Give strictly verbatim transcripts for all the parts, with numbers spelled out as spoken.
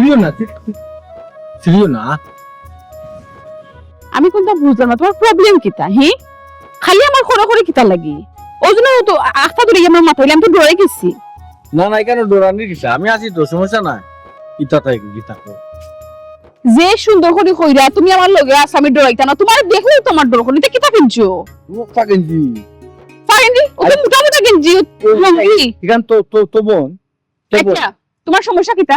সিরিও না, সিরিও না। আমি কুনতা বুঝলাম না, তুমার problem কিতা, হি? খালি আমার খরে খরে কিতা লাগি? অউ জন্য তো আ-, আখতা ধরি আমার মাথা অইলে আমি তো ডরাই গেছি। না, না, ইখানো ডরানির কিতা? আমি আছি তো, সমস্যা নাই। ইতা তাই কিতা কও? যে সুন্দর করি কইরা, তুমি আমার লগে আছো, আমি ডরাইতাম না। তুমারে দেখলেউ তো আমার ডর করে। ইতা কিতা কিনছো? ও, ফাগেঞ্জি। ফাগেঞ্জি? ও তো আরে, মোটা মোটা গেঞ্জি, ওই, লুঙ্গি। ইখান তো, তো, তো বোন। কে বোন? আচ্ছা, তুমার সমস্যা কিতা?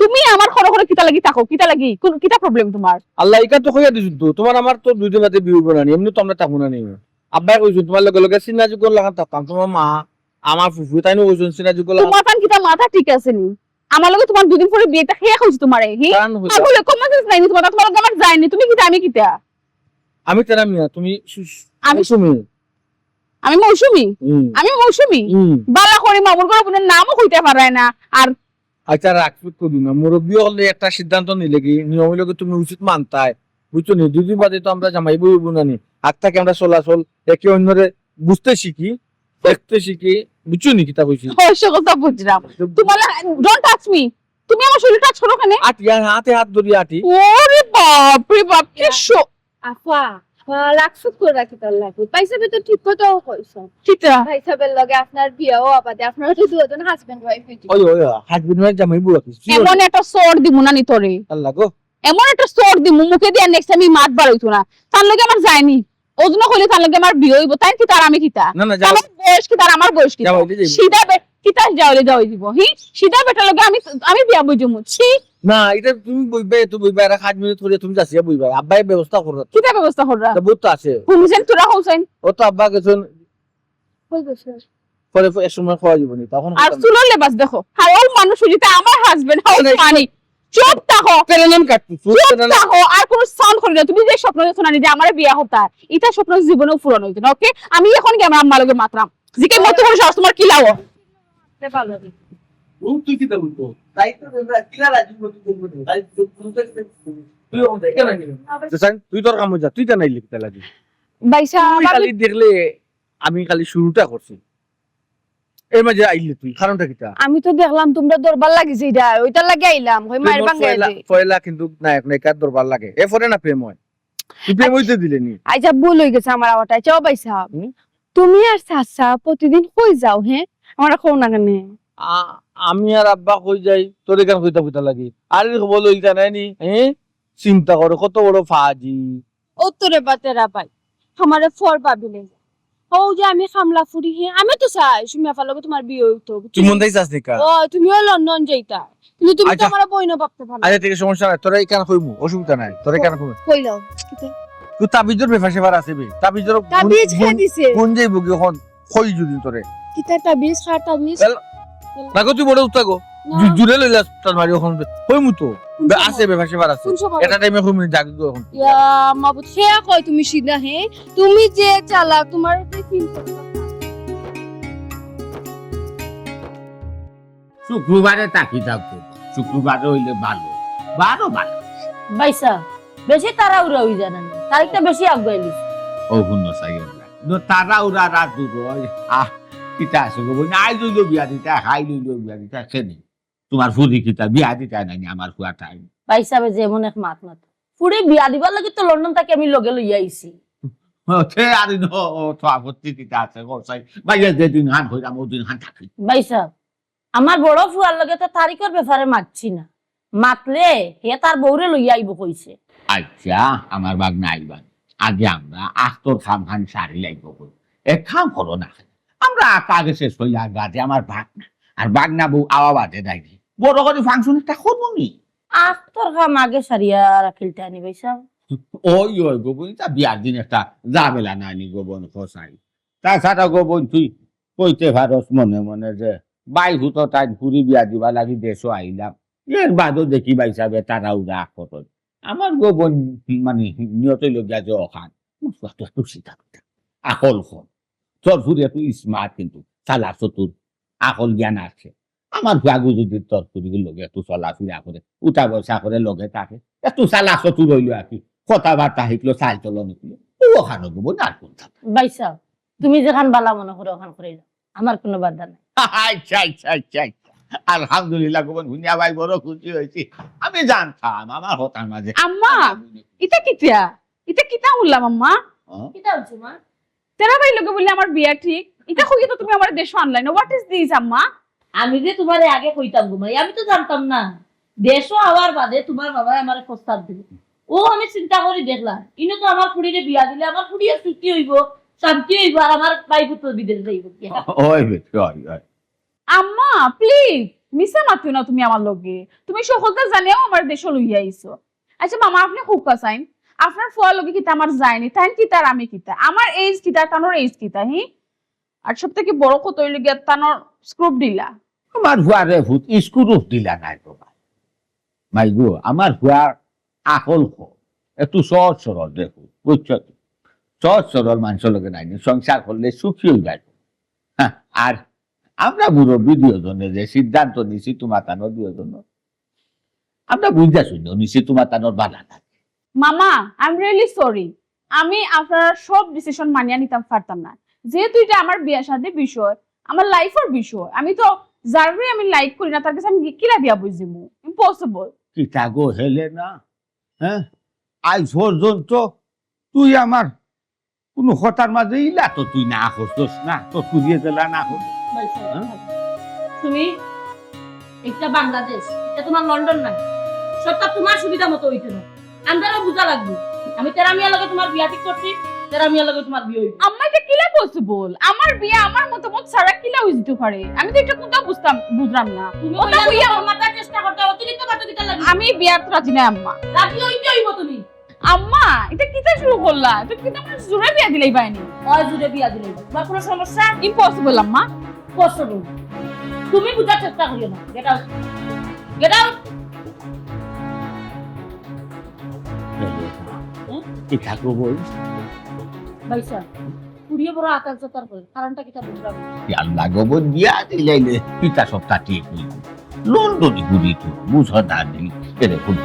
তুমি আমার খরে খরে কিতা লাগি থাকো? কিতা লাগি? কুন, কিতা problem তুমার? আল্লাহ, ইখান তো কইয়া দিছইন তো। তুমার আমার তো দুইদিন বাদে বিয়া অইবো না নি। এমনে তো আমরা থাকমু না নি। আব্বায় কইছইন, তুমার লগে লগে চিনা যোগ্য লাখান থাকতাম। তুমার মা, আমার ফুফু, তাইনও কইছইন চিনা যোগ্য লাখান। তুমার কান কিতা মাথা ঠিক আছে নি? আমার লগে তুমার দুইদিন পরে বিয়া, ইতা কে কইছে তুমারে, হি? কারণ হইলো পাগল, common sense নাই নি তুমার, তুমার লগে আমার যায় নি, তুমি কিতা, আমি কিতা? আমি তেরা মিয়া, তুমি সু-, সু-, আমি মৌসুমী। আমি মৌসুমী? হুম। আমি মৌসুমী? হুম। বালা করি মামুর ঘরর বইনর নামও কইতা পারায় না। আর আচ্ছা, রাগ করি না, মুরব্বি অকলে একটা সিদ্ধান্ত নিলে কি, নিয়ম অইলো কি তুমি উচিত মানতায়, বুঝছো নি? দুইদিন বাদে তো আমরা জামাই বউ অইবো না নি, আগ থাকি আমরা চলাচল একে অন্যরে বুঝতে শিখি, দেখতে শিখি, বুঝছো নি কিতা কইছি? ও, সে কথা বুঝলাম। তো তুমার লা-, don't touch me। তুমি আমার শরীর touch করো কেনে? আটি, আর হাতে হাত ধরি আটি। ওরে বাপ রে বাপ, কি ইয়া। শো-, আফা, আফা, রাগ চুপ করে রাখি তার লাগি। ভাইসাবে তো ঠিক কথাউ কইছইন। কিতা? ভাইসাবের লগে আপনার বিয়া অওয়া বাদে আপনারা তো দুইজন husband wife অইছো। ওই, ওই, husband wife জামাই বউ আর কি। এমন একটা চড় দিমু না নি তোরে। আল্লাহ গো। এমন একটা চড় দিমু, মুখে দিয়া next time ই মাত বার অইতো না। তার লগে আমার যায় নি। অউ জন্য কইলে তার লগে আমার বিয়া অইবো, তাইন কিতা আর আমি কিতা? না, না, যাও। তার বয়স কিতা আর আমার বয়স কিতা? যাও, অইলে যাইবো। সিধা বে-, কিতা যাওয়াইলে যাওয়াই দিবো, হি? সিধা বেটার লগে আমি, আমি বিয়া বইজমু, ছি। না, ইটা তুমি বইবায়, তো বইবায়, এরা কাজ মিনিট করে তুমি যাচিয়া বইবায়। আব্বায় ব্যবস্থা কররা। কিতা ব্যবস্থা কররা? তা বউ তো আছে। হুনছেন, তোরা হুনছেন? ও তো আব্বা গেছইন। কই গেছে? পরে এক সময় খাওয়া যাইবো নি, তখন আর কথা চুলোর লেবাস দেখো। হালাল মানুষ অইলে তো আমার husband, হাউ আরে, পানি। চুপ থাকো। পেরেলাম কাটতে, চুপ চুপ পেরেলাম। থাকো, আর কোনো sound করি না। তুমি যে স্বপ্ন দেখছো না, নিজে আমার বিয়া হতা, ইটা স্বপ্ন জীবনেও পূরণ অইতো না, ওকে? আমি এখন গিয়া আমার আম্মার লগে মাতরাম। জিকে মতো করে সাহস তোমার কি লাও? তে ভালো। ও, তুই কি দেবো তো? তাই তো বলবো, কিলা রাজি করতে বলবো না। তাই তো তুই তো, তুই ওখান থেকে কেন গেলি? তো সাইন, তুই তোর কামো যা, তুই কেন আইলি কিতা লাগি? ভাই সাহেব, তুই আমি খালি দেখলে আমি খালি শুরুটা করছি। এর মাঝে আইলে তুই, কারণটা কিতা? আমি তো দেখলাম তোমরা দরবার লাগি যাইরায়, ওইটার লাগি আইলাম, কই তুই মায়ের মোর বাঙ্গাই পয়লা, দে। পয়লা কিন্তু নায়ক নায়িকার দরবার লাগে, এরপরে না প্রেম হয়। তুই প্রেম হইতে দিলে নি? আচ্ছা, ভুল হয়ে গেছে আমার আওয়াটা। আচ্ছা, ও ভাই সাহেব, হুম? তুমি আর চাচা প্রতিদিন কই যাও, হ্যাঁ? আমারে কও না কেনে? আ-, আমি আর আব্বা কই যাই, তোরে কেন কইতা কইতা লাগি? আরে খবর লইতা নাই নি, হ্যাঁ? চিন্তা করে কত বড় ফাজি। ও তোরে বাতেরা ভাই, আমারে ফর ভাবিলে। ও যে আমি কামলা ফুরি, হে, আমি তো চাই সুমি আফার লগে তোমার বিয়া হইতো, বুঝছো? তুই মন দেই চাস নিকা? ও, তুমিও লন্ডন যাইতা, কিন্তু তুমি তো আচ্ছা। আমার বইনও ভাবতে পারো। আচ্ছা, ঠিক আছে, সমস্যা নাই, তোরা এখানে কইমু, অসুবিধা নাই, তোরা এখানে কইমু। কইলাও, কিতা? তুই তাবিজর ব্যাপার স্যাপার আছে বে, তাবিজর গুণ, তাবিজ কে গুণ, দিছে? গুণ যাইবো কি এখন? কই যদি তোরে। কিতা তাবিজ, কার তাবিজ? এল-, না গো, তুই বড় উঠতা গো। না। জু-, জুড়ে লইলা তার বাড়ি ওখান থেকে। কইমু তো। কোন বে-, সময়? আছে, ব্যাপার স্যাপার আছে। কোন সময়? এটা টাইমে কইমু, জাগি গো এখন। ইয়া, মাবুদ, খেয়া কয় তুমি সিধা, হে? তুমি যে চালাক, তোমার যে চিন্তা। শুক্রবারে থাকি যাও তো। শুক্রবারে হইলে ভালো। বারো ভালো। ভাইসা, বেশি তাড়াহুড়া হই যায় না। তারিখটা বেশি আগুয়াই লিস। ও, হুনো, সাইয়দ। নো, তাড়াহুড়া রাত দূর হয়। আহ, কিতা আছে গো বইন? আই লইল বিয়া দিতা, হাই লইল বিয়া দিতা, কেনে? তোমার ফুরি কিতা বিয়া দিতা নাই নি আমার ফুয়া টাইম? ভাইসাবে যে এমন এক মাত মাত। ফুরি বিয়া দিবার লাগি তো লন্ডন থাকি আমি লগে লইয়া আইছি। ও, তে আর ইনো, ও, তো আপত্তি কিতা আছে গো, সাই? ভাইয়া যেদিন হান কইরাম, ওদিন হান থাকি। ভাইসাব, আমার বড় ফুয়ার লগে তো তারিখর ব্যাপারে মাতছি না। মাতলে হে তার বউরে লইয়া আইবো কইছে। আচ্ছা, আমার ভাগনা আইবা। আগে আমরা আখতর খাম খান সারি লাইব কই। এক কাম করো না। আমরা আখ আগে শেষ করি, আর বাদে আমার ভাগনা। আর ভাগনা বউ আওয়া বাদে নাই। বড় করি ফাংশন একটা করবো নি। আখতর খাম আগে সারিয়া রাখিলতা নি ভাইসাব। ওই, ওই, গো বইন, তা বিয়ার দিন একটা ঝামেলা নাই নি, গো বইন, খোসাই। তাছাড়া গো বইন, তুই কইতে পারস মনে মনে যে, ভাই হুতো তাই ফুরি বিয়া দিবা লাগি দেশো আইলাম। এর বাদও দেখি ভাইসাবে তাড়াহুড়া করইন। আমার গো বইন, মানে, নিয়ত অইল গিয়া যে অখান। মুখ তো একটু শিখা কথা। আকল কম। তোর ফুরি একটু smart কিন্তু, চালাক চতুর, আকল জ্ঞান আছে। আমার ফুয়াগু যদি তোর ফুরিগুর লগে একটু চলাফিরা করে, উঠা বসা করে লগে থাকে, একটু চালাক চতুর অইল আর কি। কথাবার্তা শিখলো, চাল চলন শিখলো। ও অখান গো বইন আর কোন থাকবে? ভাইসাব, তুমি যেখান বালা মনে করো, অখান করি যাও। আমার কোনো বাধা নাই। আচ্ছা, আচ্ছা, আচ্ছা, আচ্ছা। আলহামদুলিল্লাহ গো বইন, হুনিয়া ভাই বড় খুশি অইছি। আমি জানতাম আমার কথার মাঝে। আম্মা, ইতা কিতা? ইতা কিতা হুনলাম আম্মা? হ্যাঁ? কিতা অইছে মা? তেরা ভাইর লগে বুলে আমার বিয়া ঠিক, ইতা কইয়া তো তুমি আমার দেশো আনলায় না। What is this আম্মা? আমি যে তুমারে আগে কইতাম গো মাই, আমি তো জানতাম না। দেশো আওয়ার বাদে তুমার বাবায় আমারে প্রস্তাব দিল। ও আমি চিন্তা করি দেখলাম, ইনো তো আমার ফুড়িরে বিয়া দিলে আমার ফুড়িও সুখী অইবো, শান্তি অইবো, আর আমার ভাইপু তো বিদেশ যাইবো। ওই বেটি, ওই, ওই। আম্মা, প্লিজ, মিছা মাতিও না তুমি আমার লগে। তুমি সকলতা জানিয়াও আমার দেশো লইয়া আইছো। আচ্ছা মামা, আপনে কউক্কা চাইন, আপনার ফুয়ার লগে কিতা আমার যায়নি? তাইন কিতা আর আমি কিতা? আমার age কিতা, তানর age কিতা, হি? আর সব থাকি বড় কথা অইলো গিয়া তানর স্ক্রুপ ঢিলা। আমার ফুয়ারে ফুত স্ক্রুপ ঢিলা নায় গো মাই। মাই গো, আমার ফুয়ার আকল কম, একটু সহজ সরল দেখো, বুঝছো তো? সহজ সরল মানষর লগে নাইনি, সংসার করলে সুখী অইবায়। হ্যাঁ, আর আমরা মুরব্বি দুইজনে যে সিদ্ধান্ত নিছি তুমার তানর দুইজনর, আমরা বুঝিয়া শুনিয়া নিছি তুমার তানর বালা লাগে। মামা, I am really sorry। আমি আপনার সব ডিসিশন মানিয়া নিতাম পারতাম না, যেহেতু ইটা আমার বিয়া শাদির বিষয়, আমার লাইফর বিষয়। আমি তো যাররে আমি লাইক করি না, তার গেছে আমি কিলা বিয়া বইজিমু? ইম্পসিবল। কিতা গো হেলেনা, হ্যাঁ, আজ পর্যন্ত তুই আমার কুনু কথার মাঝে ইলা তো তুই না করছস না, তোর ফুরিয়ে দিলা না করছস। ভাই সাহেব, হ্যাঁ? তুমি একটা বাংলাদেশ, এটা তুমার লন্ডন নায়। সবটা তুমার সুবিধা মতো অইতো না, আমরারও বুঝা লাগবো। আমি তেরা মিয়ার লগে তুমার বিয়া ঠিক করছি, তেরা মিয়ার লগে তুমার বিয়া অইবো। আম্মা, ইটা কিলা পসিবল? আমার বিয়া আমার মতামত ছাড়া কিলা অইযিতো পারে? আমি তো ইটা কুনতা বুঝতাম, বুঝলাম না। তুমি ওটা কইলা কইয়া আমার মাথা চেষ্টা করতে, অতিরিক্ত মাথা দিতে লাগে। আমি বিয়াত রাজি নায় আম্মা। রাজি অইতে অইবো তুমি। আম্মা, ইটা কিতা শুরু করলা? ইটা কিতা আমার জুরে বিয়া দিলাইবায়নি? ওই জুরে বিয়া দিলে তুমার কুনু সমস্যা? ইম্পসিবল আম্মা। পসিবল। তুমি বুঝার চেষ্টা করিও না। Get out. Get out. হুম? কিতা গো বইন? ভাই সাহেব, ফুড়িয়ে বড় আতার চাতার করে, কারণটা কিতা বুঝলাম না। ইয়াল্লা গো বইন, বিয়া দিলাইলে কিতা সবটা ঠিক অইবো। লন্ডনি ফুরি তো, বুঝো না নি, এরে ফুরি।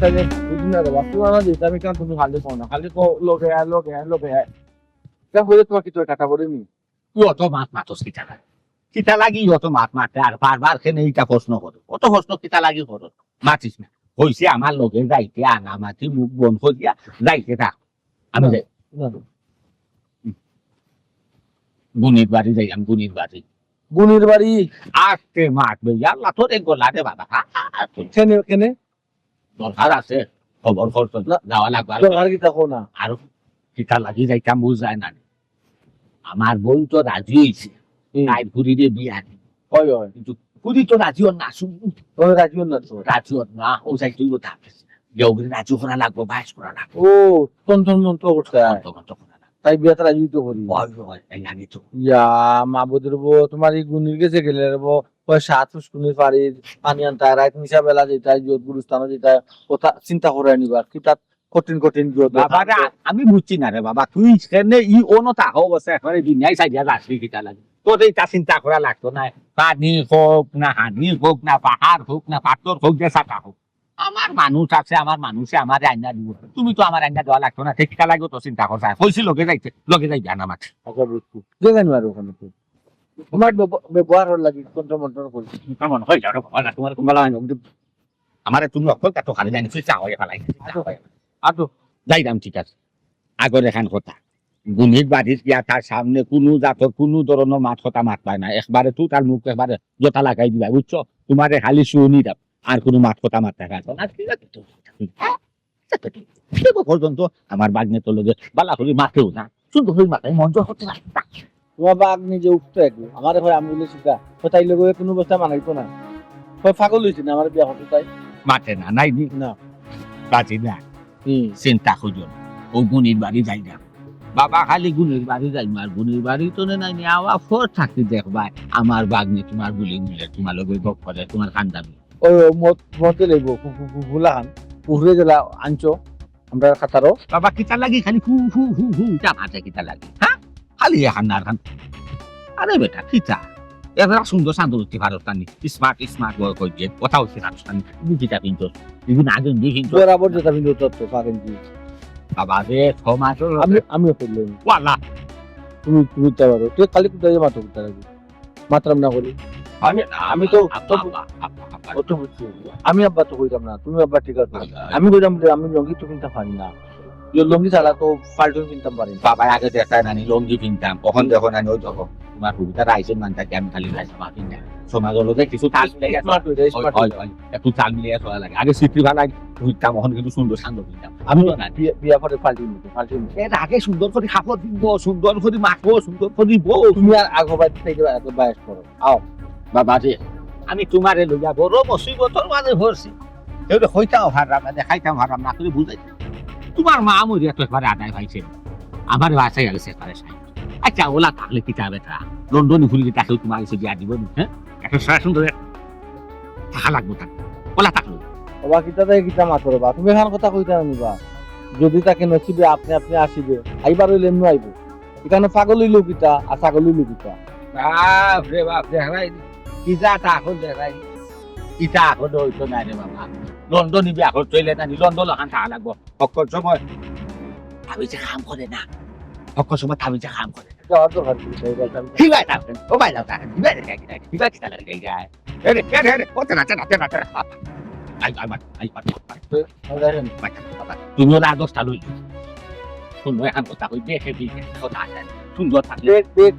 তাইলে বুঝি না রে বাবা, তুমার মাঝে আমি কেন তুমি খালি কও না, খালি কও লগে আয়, লগে আয়, লগে আয়। তা হইলে তুমার কি তোর কাটা পড়েনি? তুই অত মাত মাতস কিতা লাগি? কিতা লাগি অত মাত মাতে? আর বারবার কেনে ইটা প্রশ্ন করো? অত প্রশ্ন কিতা লাগি করো? মাতিস না। কইছি আমার লগে যাইতে, আনা মাতি মুখ বন্ধ করিয়া যাইতে থাক। আমি যাই। না, না। গুনির বাড়ি যাইলাম, গুনির বাড়ি। গুনির বাড়ি? আস্তে মাত বে, ইয়াল্লা তোর এক গলা রে বাবা। আ, আ, আ, তুই কেনে, কেনে? দরকার আছে, খবর করতো, যাওয়া লাগবে। আর দরকার কিতা কও না? আর কিতা লাগি যাইতাম বুঝ যায় না। আমার বইন তো রাজি অইছে, হুম। তাই ফুরিরে বিয়া দিমু। হয়, হয়। কিন্তু ফুরি তো রাজি অর না, শুনু। তবে রাজি অর না তো। রাজি অর না, ও যাই তুই ও থাকবে। গেউগিরি রাজি করা লাগবো, বাইশ করা লাগবো। ও, তন্তর মন্ত্র করতে হয়। তখন তো করা লাগবো। তাই বিয়াত রাজি তো করি। হয়, হয়, এই লাগে তো। ইয়া, মাবুদর বউ, তুমার ই গুনির গেছে গেলে রে বউ, ওই সাত ফুসকুনির পাড়ির পানি আনতা, রাইত মিশা বেলা যেতা, যত গুরুস্থানো যেতা, কথা চিন্তা করে নিবা। কিতা কঠিন কঠিন যত বাবা রে, আমি বুঝছি না রে বাবা, তুই কেনে ই অনো থাকো বসে একবারে দুনিয়ায় সাইডিয়া যাস নি কিতা লাগি? তোর ইটা চিন্তা করা লাগতো না, পানি হোক না, হানি হোক না, পাহাড় হোক না, পাথর হোক, যে সাকা হোক, আমার মানুষ আছে, আমার মানুষে আমারে আইনা দিব। তুমি তো আমারে আইনা দেওয়া লাগতো না, ঠিক কিতা লাগি তো চিন্তা করছ? কইছি লগে যাইতে, লগে যাইবে না আমার। আচ্ছা, বুঝছি। যে জানি আর ওখানে তো। তোমার ব্যব-, ব্যবহার হল লাগি, তন্তর মন্ত্র করি। কেমন হয়ে যাও রে বাবা, না তোমার কুম্বালা আইন অবধি আমারে তুমি অকল তা তো খালি জানি, তুই চা হয়ে ফেলাই। আর তো যাইরাম, ঠিক আছে। আগর এখান কথা, গুনির বাড়িত গিয়া তার সামনে কুনু জাতর কুনু ধরনর মাত কথা মাতবায় না, একবারে তুই তার মুখ একবারে জোতা লাগাই দিবায়, বুঝছো? তোমারে খালি শুনি দাও, আর কুনু মাত কথা মাততে পারতো না। ঠিক আছে তো? হ্যাঁ? পর্যন্ত আমার বাগনে তোর লগে বালা করি মাতেও না, শুধু করি মাথায় মন জয় করতে পারে না। তোমার বাপ নিজে উঠতো একটু, আমারে হয় আমি বলে শিখা, তো তাই লগে কোনো অবস্থা মানাইতো না। হয় পাগল হইছে না আমার বিয়া হতো তাই? মাতে না, নাই নি? না। বাঁচি না। হুম। চিন্তা করিও না। ও গুনির বাড়ি যাই না। বাবা খালি গুনির বাড়ি যাই, আর গুনির বাড়ি তো নাই নি, আওয়া ফর থাকি দেখবায়। আমার বাগনে তোমার গুলি মিলে তোমার লগে গপ করে, তোমার খান্দানি। ওই, ওই মত, মতে লইব, ফু-, ফু-, ফু-, ফুলাহান, পুহরে জেলা আনছো, আমরা খাতারও। বাবা কিতা লাগি খালি হু হু হু হু ইটা মাতে কিতা লাগি? হ্যাঁ? খালি এখান না এখান। আরে বেটা, কিতা? এরা সুন্দর সান্দর উঠতে পারো তানি। স্মার্ট, স্মার্ট বয় কই যে কথা হচ্ছে পারো তানি। তুমি কিতা পিনছো? তুমি না দিন দিয়ে পিনছো। বরাবর যেটা পিনছো তত পারেন কি? বাবা রে, সমাজর আমি, আমিও করলাম। ওয়ালা। তুমি, তুমি তো পারো। তুই খালি কোথায় মাথা কোথায় রাখবি? মাতরাম না করি। আমি, আমি তো আব্বা, আব্বা, আব্বা, আব্বা। অত বুঝছি। আমি আব্বা তো কইতাম না, তুমি আব্বা ঠিক আছে। আব্বা। আমি কইতাম যে আমি লুঙ্গি তো কিনতে পারি না। এই লুঙ্গি ছাড়া তো ফাল্টু কিনতাম পারি না। বাবা আগে দেখতায় নানি লুঙ্গি কিনতাম, কখন দেখো নানি ওই দেখো। তোমার হুবিতা রাইসের মান থাকে আমি খালি রাইস মা কিনতাম। সমাজ হলো যে কিছু তাল মিলে গেছে। স্মার্ট হইতে, ওই, স্মার্ট ওই, হইতে। ওই, একটু তাল মিলে গেছে ওরা লাগে। আগে সিটি ভাড়া হইতাম, এখন কিন্তু সুন্দর সান্দর হইতাম। আমি তো না। বিয়া, বিয়া পরে ফাল্টু নিতে, ফাল্টু নিতে। এর আগে সুন্দর করে কাপড় পিনবো, সুন্দর করে মাখবো, সুন্দর করে বউ। তুমি আর আগো বাড়ি থেকে আগে বায়াস করো। আও। বাবা রে, আমি তোমারে লইয়া বড় মুসিবতর মাঝে পড়ছি। কেউ তো কইতাও হারাম না, দেখাইতাও হারাম না, তুমি বুঝাই। তোমার মা মরিয়া তো একবারে আদায় পাইছে। আমার বাসায় গেছে একবারে সাই। আচ্ছা, ওলা থাকলে কিতা বেটা? লন্ডনি ফুরি তাকেও তোমার কাছে বিয়া দিব নি, হ্যাঁ? একটা সারা সুন্দর এক থাকা লাগবো তার। ওলা থাকলো। বাবা, কিতা তাই কিতা মাতো রে বা? তুমি এখান কথা কইতা না নি বা? যদি তাকে নসিবে আপনি আপনি আসিবে, আইবার হইলে এমনি আইবো। এখানে পাগল হইলেও কিতা, আর ছাগল হইলেও কিতা? বাপ রে বাপ, দেখ ভাই, কি যা তা এখন দেখ ভাই। ইটা এখন হইতো না রে বাবা। লন্ডনি বিয়া করতে হইলে না নি, লন্ডন ওখান থাকা লাগবো। হক্কর সময় আমি যে কাম করে না, হক্কর সময় আমি যে কাম করে না। যাওয়ার দরকার কি? এই বলতাম। কি ভাই না? ও ভাই না, কি ভাই না, কি ভাই না, কি ভাই না, কি ভাই না, কি ভাই না। এরে, এরে, এরে, ও তেনা, তেনা, তেনা, তেনা। I, I, I, I, I, I. বাবা, তুমি ওরা দশটা লই। শুনো, এখন কথা কই, দেখে দিই, কথা আছে। সুন্দর থাকলে। দেখ, দেখ,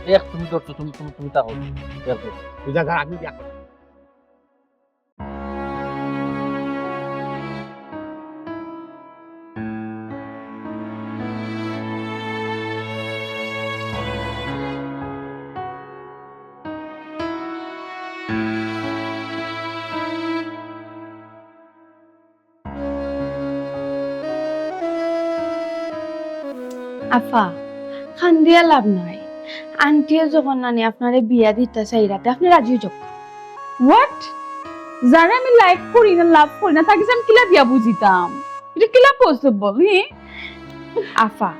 দেখ, তুমি ধরছো, তুমি, তুমি, তুমি তাও। দেখ, দেখ। তুই যা, যা, আমি বিয়া করবো। আফা, কান্দিয়া লাভ নাই। আন্টিয়ে যখন নানি আপনারে বিয়া দিতা চাইরা, তে আপনি রাজি হয়ে যাও। What? যারে আমি like করি না, love করি না, তাকে যে আমি কিলা বিয়া বুঝিতাম? এটা কিলা possible, হি? আফা,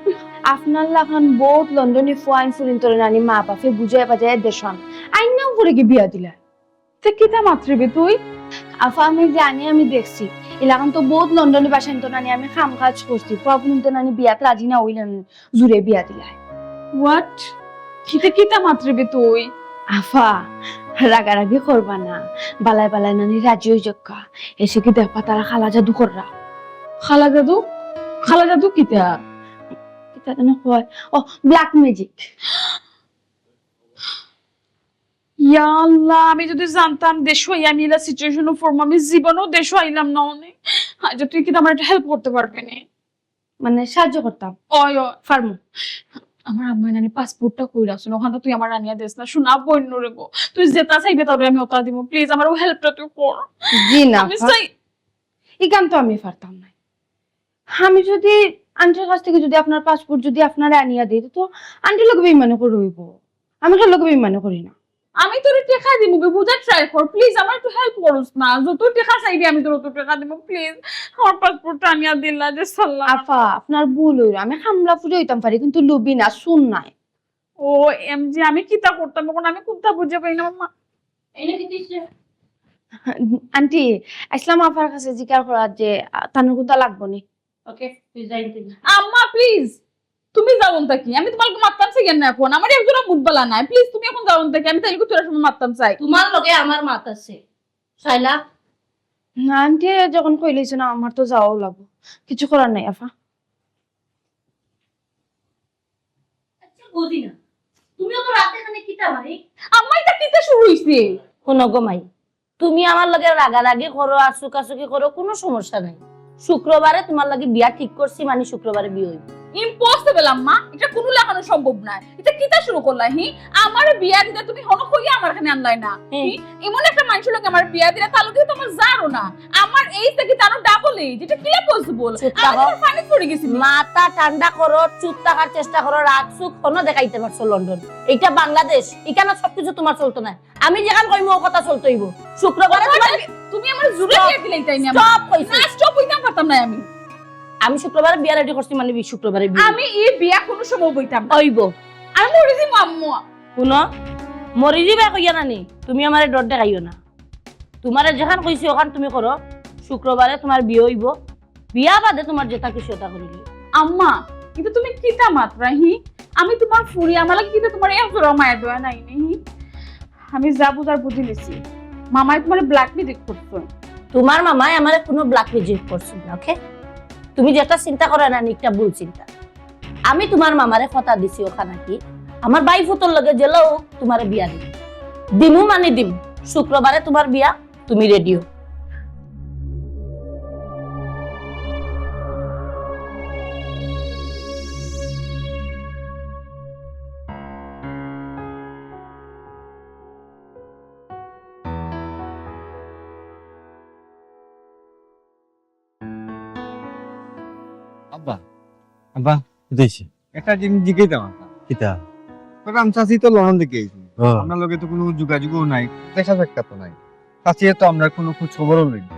আপনার লাখান বহুত লন্ডনি ফুয়াইন ফুরিন তোরে নানি মা বাপে বুঝায় বাজায় দেশান। আইন নাম করে কি বিয়া দিলা? তে কিতা মাতরে বে তুই? আফা, আমি জানি, আমি দেখছি। এলাকান তো বহুত লন্ডনি বাসাইন তো নানি আমি কাম কাজ করছি। ফুয়া ফুরিন তো নানি বিয়াত রাজি না হইলেন, জুরে বিয়া দিলা। What? কিতা, কিতা মাতরে বে তুই? আফা, রাগারাগি করবা না। বালায় বালায় নানি রাজি হই যাক্কা। এসে কি দেখবা তারা কালা জাদু কররা। কালা জাদু? কালা জাদু কিতা? কিতা যেন কয়? ও, black magic। ইয়া আল্লাহ, আমি যদি জানতাম দেশো আইয়া আমি ইলা situation-ও পড়মু, আমি জীবনেও দেশো আইলাম না অনে। আচ্ছা, তুই কিতা আমার একটা help করতে পারবে নি? মানে, সাহায্য করতাম? ওই, ওই। পারমু। আমার আম্মায় নানি passport-টা কই রাখছইন, ওখানটা তুই আমার আনিয়া দেস না। শোনা বইন রে গো, তুই যেটা চাইবে তারে আমি ওটা দিমু। Please, আমার ওই help-টা তুই কর। জি না, আমি চাই। ইখান তো আমি পারতাম না। আমি যদি আন্টির কাছ থেকে যদি আপনার passport যদি আপনারে আনিয়া দেই, তো আন্টির লগে বেইমানি করে হইব। আমি তো লগে বেইমানি করি না। আমি তোরে টেকা দিমু, বুঝার try কর, please, আমার একটু help করস না। যত টেকা চাইবি আমি তোর অত টেকা দিমু, please। আমার passport-টা আনিয়া দিলা যে সাল্লা। আফা, আপনার ভুল হইল, আমি কামলা ফুরি হইতাম পারি, কিন্তু লুবি না, চুর নায়। ও এম জি, আমি কিতা করতাম এখন, আমি কুন্তা বুঝা পাই না, আম্মা। আন্টি, আইসলাম আফার কাছে জিকার করার যে, আ, তানুর কুন্তা লাগবো নি? ওকে, তুই যা ইনতে যা। আম্মা, please, তুমি যাও অন থাকি। আমি তোমার মাততাম চাই না এখন। আমার একজনও মুড বালা নাই। Please, তুমি এখন যাও অন থাকি। আমি তাইলে তোরা সময় মাততাম চাই। তোমার লগে আমার মাত আছে। সাইলা? না, আন্টি যখন কইলাইছো না, আমার তো যাওয়াও লাগবো। কিছু করার নাই, আফা। আচ্ছা, বুঝি না। তুমিও তো রাতে এখানে কিতা মারি? আম্মা, এটা কিতা শুরু হইছে? হুনো গো মাই, তুমি আমার লগে রাগারাগি করো আর চুকাচুকি করো, কুনু সমস্যা নাই। শুক্রবারে তোমার লাগি বিয়া ঠিক করছি, মানে শুক্রবারে বিয়া হইব। Impossible আম্মা, এটা কুনু লাখানো সম্ভব নায়। এটা কিতা শুরু করলা হি? আমার বিয়া দিতে তুমি হনো কইয়া আমার এখানে আনলাই না। হুম। হি? এমন একটা মানুষের লগে আমার বিয়া দিলে তার লগে তো আমার যারও না। আমার age থাকি তারও double age, এটা কিলা possible? চুপ আমি থাকো। তো পানি পড়ে গেছি। মাথা ঠান্ডা করো, চুপ থাকার চেষ্টা করো, রাগ সুখ হনো দেখাইতে পারছো লন্ডন। এটা বাংলাদেশ, এখানে সবকিছু তোমার চলতো না। আমি যেখান কইমু ও কথা চলতে হইব। শুক্রবারে ও তোমার কথা, তুমি আমার জুড়ে stop, দিয়ে দিলে তাই না? Stop কইছি। না, stop হইতাম পারতাম না আমি। আমি শুক্রবারে বিয়া ready করছি, মানে বি-, শুক্রবারে বিয়া। আমি এই বিয়া কোনো সময় বইতাম না। হইব। আমি মরে যাইমু আম্মু। হুনো, মরি যিবায় কইয়া নানি, তুমি আমারে ডর দেখাইও না। তুমারে যেখান কইছি অখান তুমি করো। শুক্রবারে তুমার বিয়া অইবো, বিয়া বাদে তুমার যেতা খুশি অতা করিলিও। আম্মা, ইতা তুমি কিতা মাতরায় হি? আমি তুমার ফুরি, আমার লাগি কিতা তুমার এক জোড়া মায়া দয়া নাই নি হি? আমি যা বুঝার বুঝি নিছি। মামায় তুমারে black magic করছইন। তুমার মামায় আমারে কুনু black magic করছইন না, ওকে? তুমি যেতা চিন্তা কররায় নানি, ইটা ভুল চিন্তা। আমি তুমার মামারে কথা দিছি অখান থাকি, আমার ভাইফুতর লগে যেলা অউক তুমারে বিয়া দিমু। দিমু মানি দিমু। শুক্রবারে তুমার বিয়া, তুমি ready অও। আব্বা। আব্বা, কিতা অইছে? একটা জিনিস জিজ্ঞাসা করতাম। কিতা? করলাম, চাচি তো লন্ডন থাকি আইছইন। হ্যাঁ। আমরার লগে তো কুনু যোগাযোগও নাই, দেখা সাক্ষাৎ তো নাই। চাচিয়ে তো আমরার কুনু খোঁজ খবরও লইন না।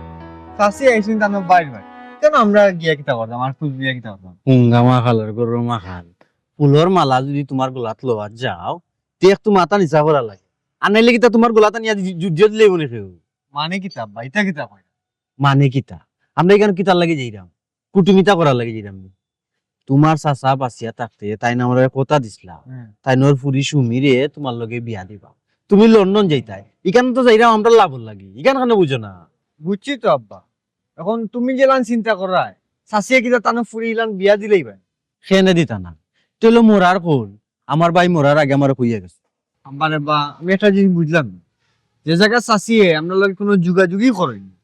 চাচি আইছইন তান ভাইর বাড়ি। কেনে আমরা গিয়া কিতা করতাম? আর খোঁজ দিয়া কিতা করতাম? হুঙ্গামা খালর গরুর মাখান। ফুলর মালা যুদি তুমার গলাত লওয়াত যাও, তে একটু মাথা নিচা করা লাগে। আর নাইলে কিতা তুমার গলাত আনিয়া যু-, যুদ্ধ দিলে মনে কেউ? মানে কিতা আব্বা? ইতা কিতা কয়? মানে কিতা? আমরা ইখান কিতার লাগি যাইরাম? কুটুমিতা করার লাগি যাইরাম নি? তুমার চাচা বাঁচিয়া থাকতে তাইন আমারে কথা দিছলা। হুম। তাইন অউ ফুরি সুমিরে তুমার লগে বিয়া দিবা। তুমি লন্ডন যাইতায়। ইখান তো যাইরাম আমরা লাভর লাগি। ইখান কেনে বুঝো না? বুঝছি তো আব্বা। অখন তুমি যেলান চিন্তা কররায়, চাচিয়ে কিতা তান ফুরি ইলান বিয়া দিলাইবা? কেনে দিতা না? তে অইলো মরার কল। আমার ভাই মরার আগে আমারে কইয়া গেছে। আব্বা রে বা, আমি একটা জিনিস বুঝলাম না। যে জাগাত চাচিয়ে আমরার লগে কুনু যোগাযোগই করইন না,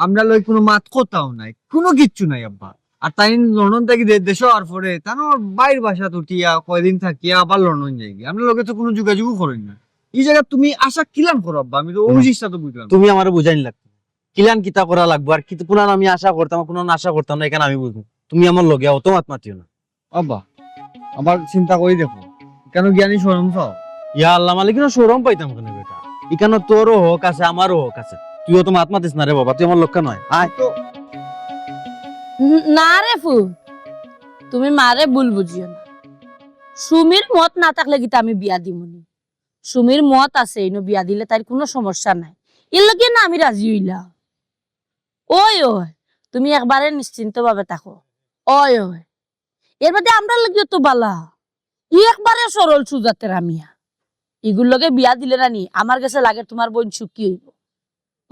আমরার লগে কুনু মাত কথাও নাই, কুনু কিচ্ছু নাই আব্বা। আর তাইন লন্ডন থাকি দে-, দেশো আওয়ার পরে তান ভাইর বাসাত উঠিয়া কয়দিন থাকিয়া আবার লন্ডন যাইগি, আমরার লগে তো কুনু যোগাযোগও করইন না। ই জাগাত তুমি আশা কিলান করো আব্বা? আমি তো অউ হুম। জিনিসটা তো বুঝলাম না। তুমি আমারে বুঝাইন লাগতো। কিলান কিতা করা লাগবো, আর কিতা কুনান আমি আশা করতাম, কুনান আশা করতাম না, ইখান আমি বুঝমু। তুমি আমার লগে অত মাত মাতিও না। আব্বা, আবার চিন্তা করি দেখো, কেনে গিয়া নি শরম পাও? ইয়া আল্লাহ মালিক, ইখান শরম পাইতাম কেনে বেটা? ইখান তোরও হক আছে, আমারও হক আছে। তুই অত মাত মাতিস না রে বাবা, তুই আমার লগে নয়। আয়। তো না রে ফু, তুমি মারে ভুল বুঝিও না। সুমির মত না থাকলে কিতা আমি বিয়া দিমু নি? সুমির মত আছে, ইনো বিয়া দিলে তাইর কুনু সমস্যা নাই। এর লাগি না আমি রাজি অইলাম। ওই, ওই, তুমি একবারে নিশ্চিন্ত ভাবে থাকো। ওই, ওই। এর বাদে আমরার লাগিও তো বালা। ই একবারে সরল সুজা তেরা মিয়া। ইগুর লগে বিয়া দিলে না নি, আমার গেছে লাগে তুমার বইন সুখী অইবো।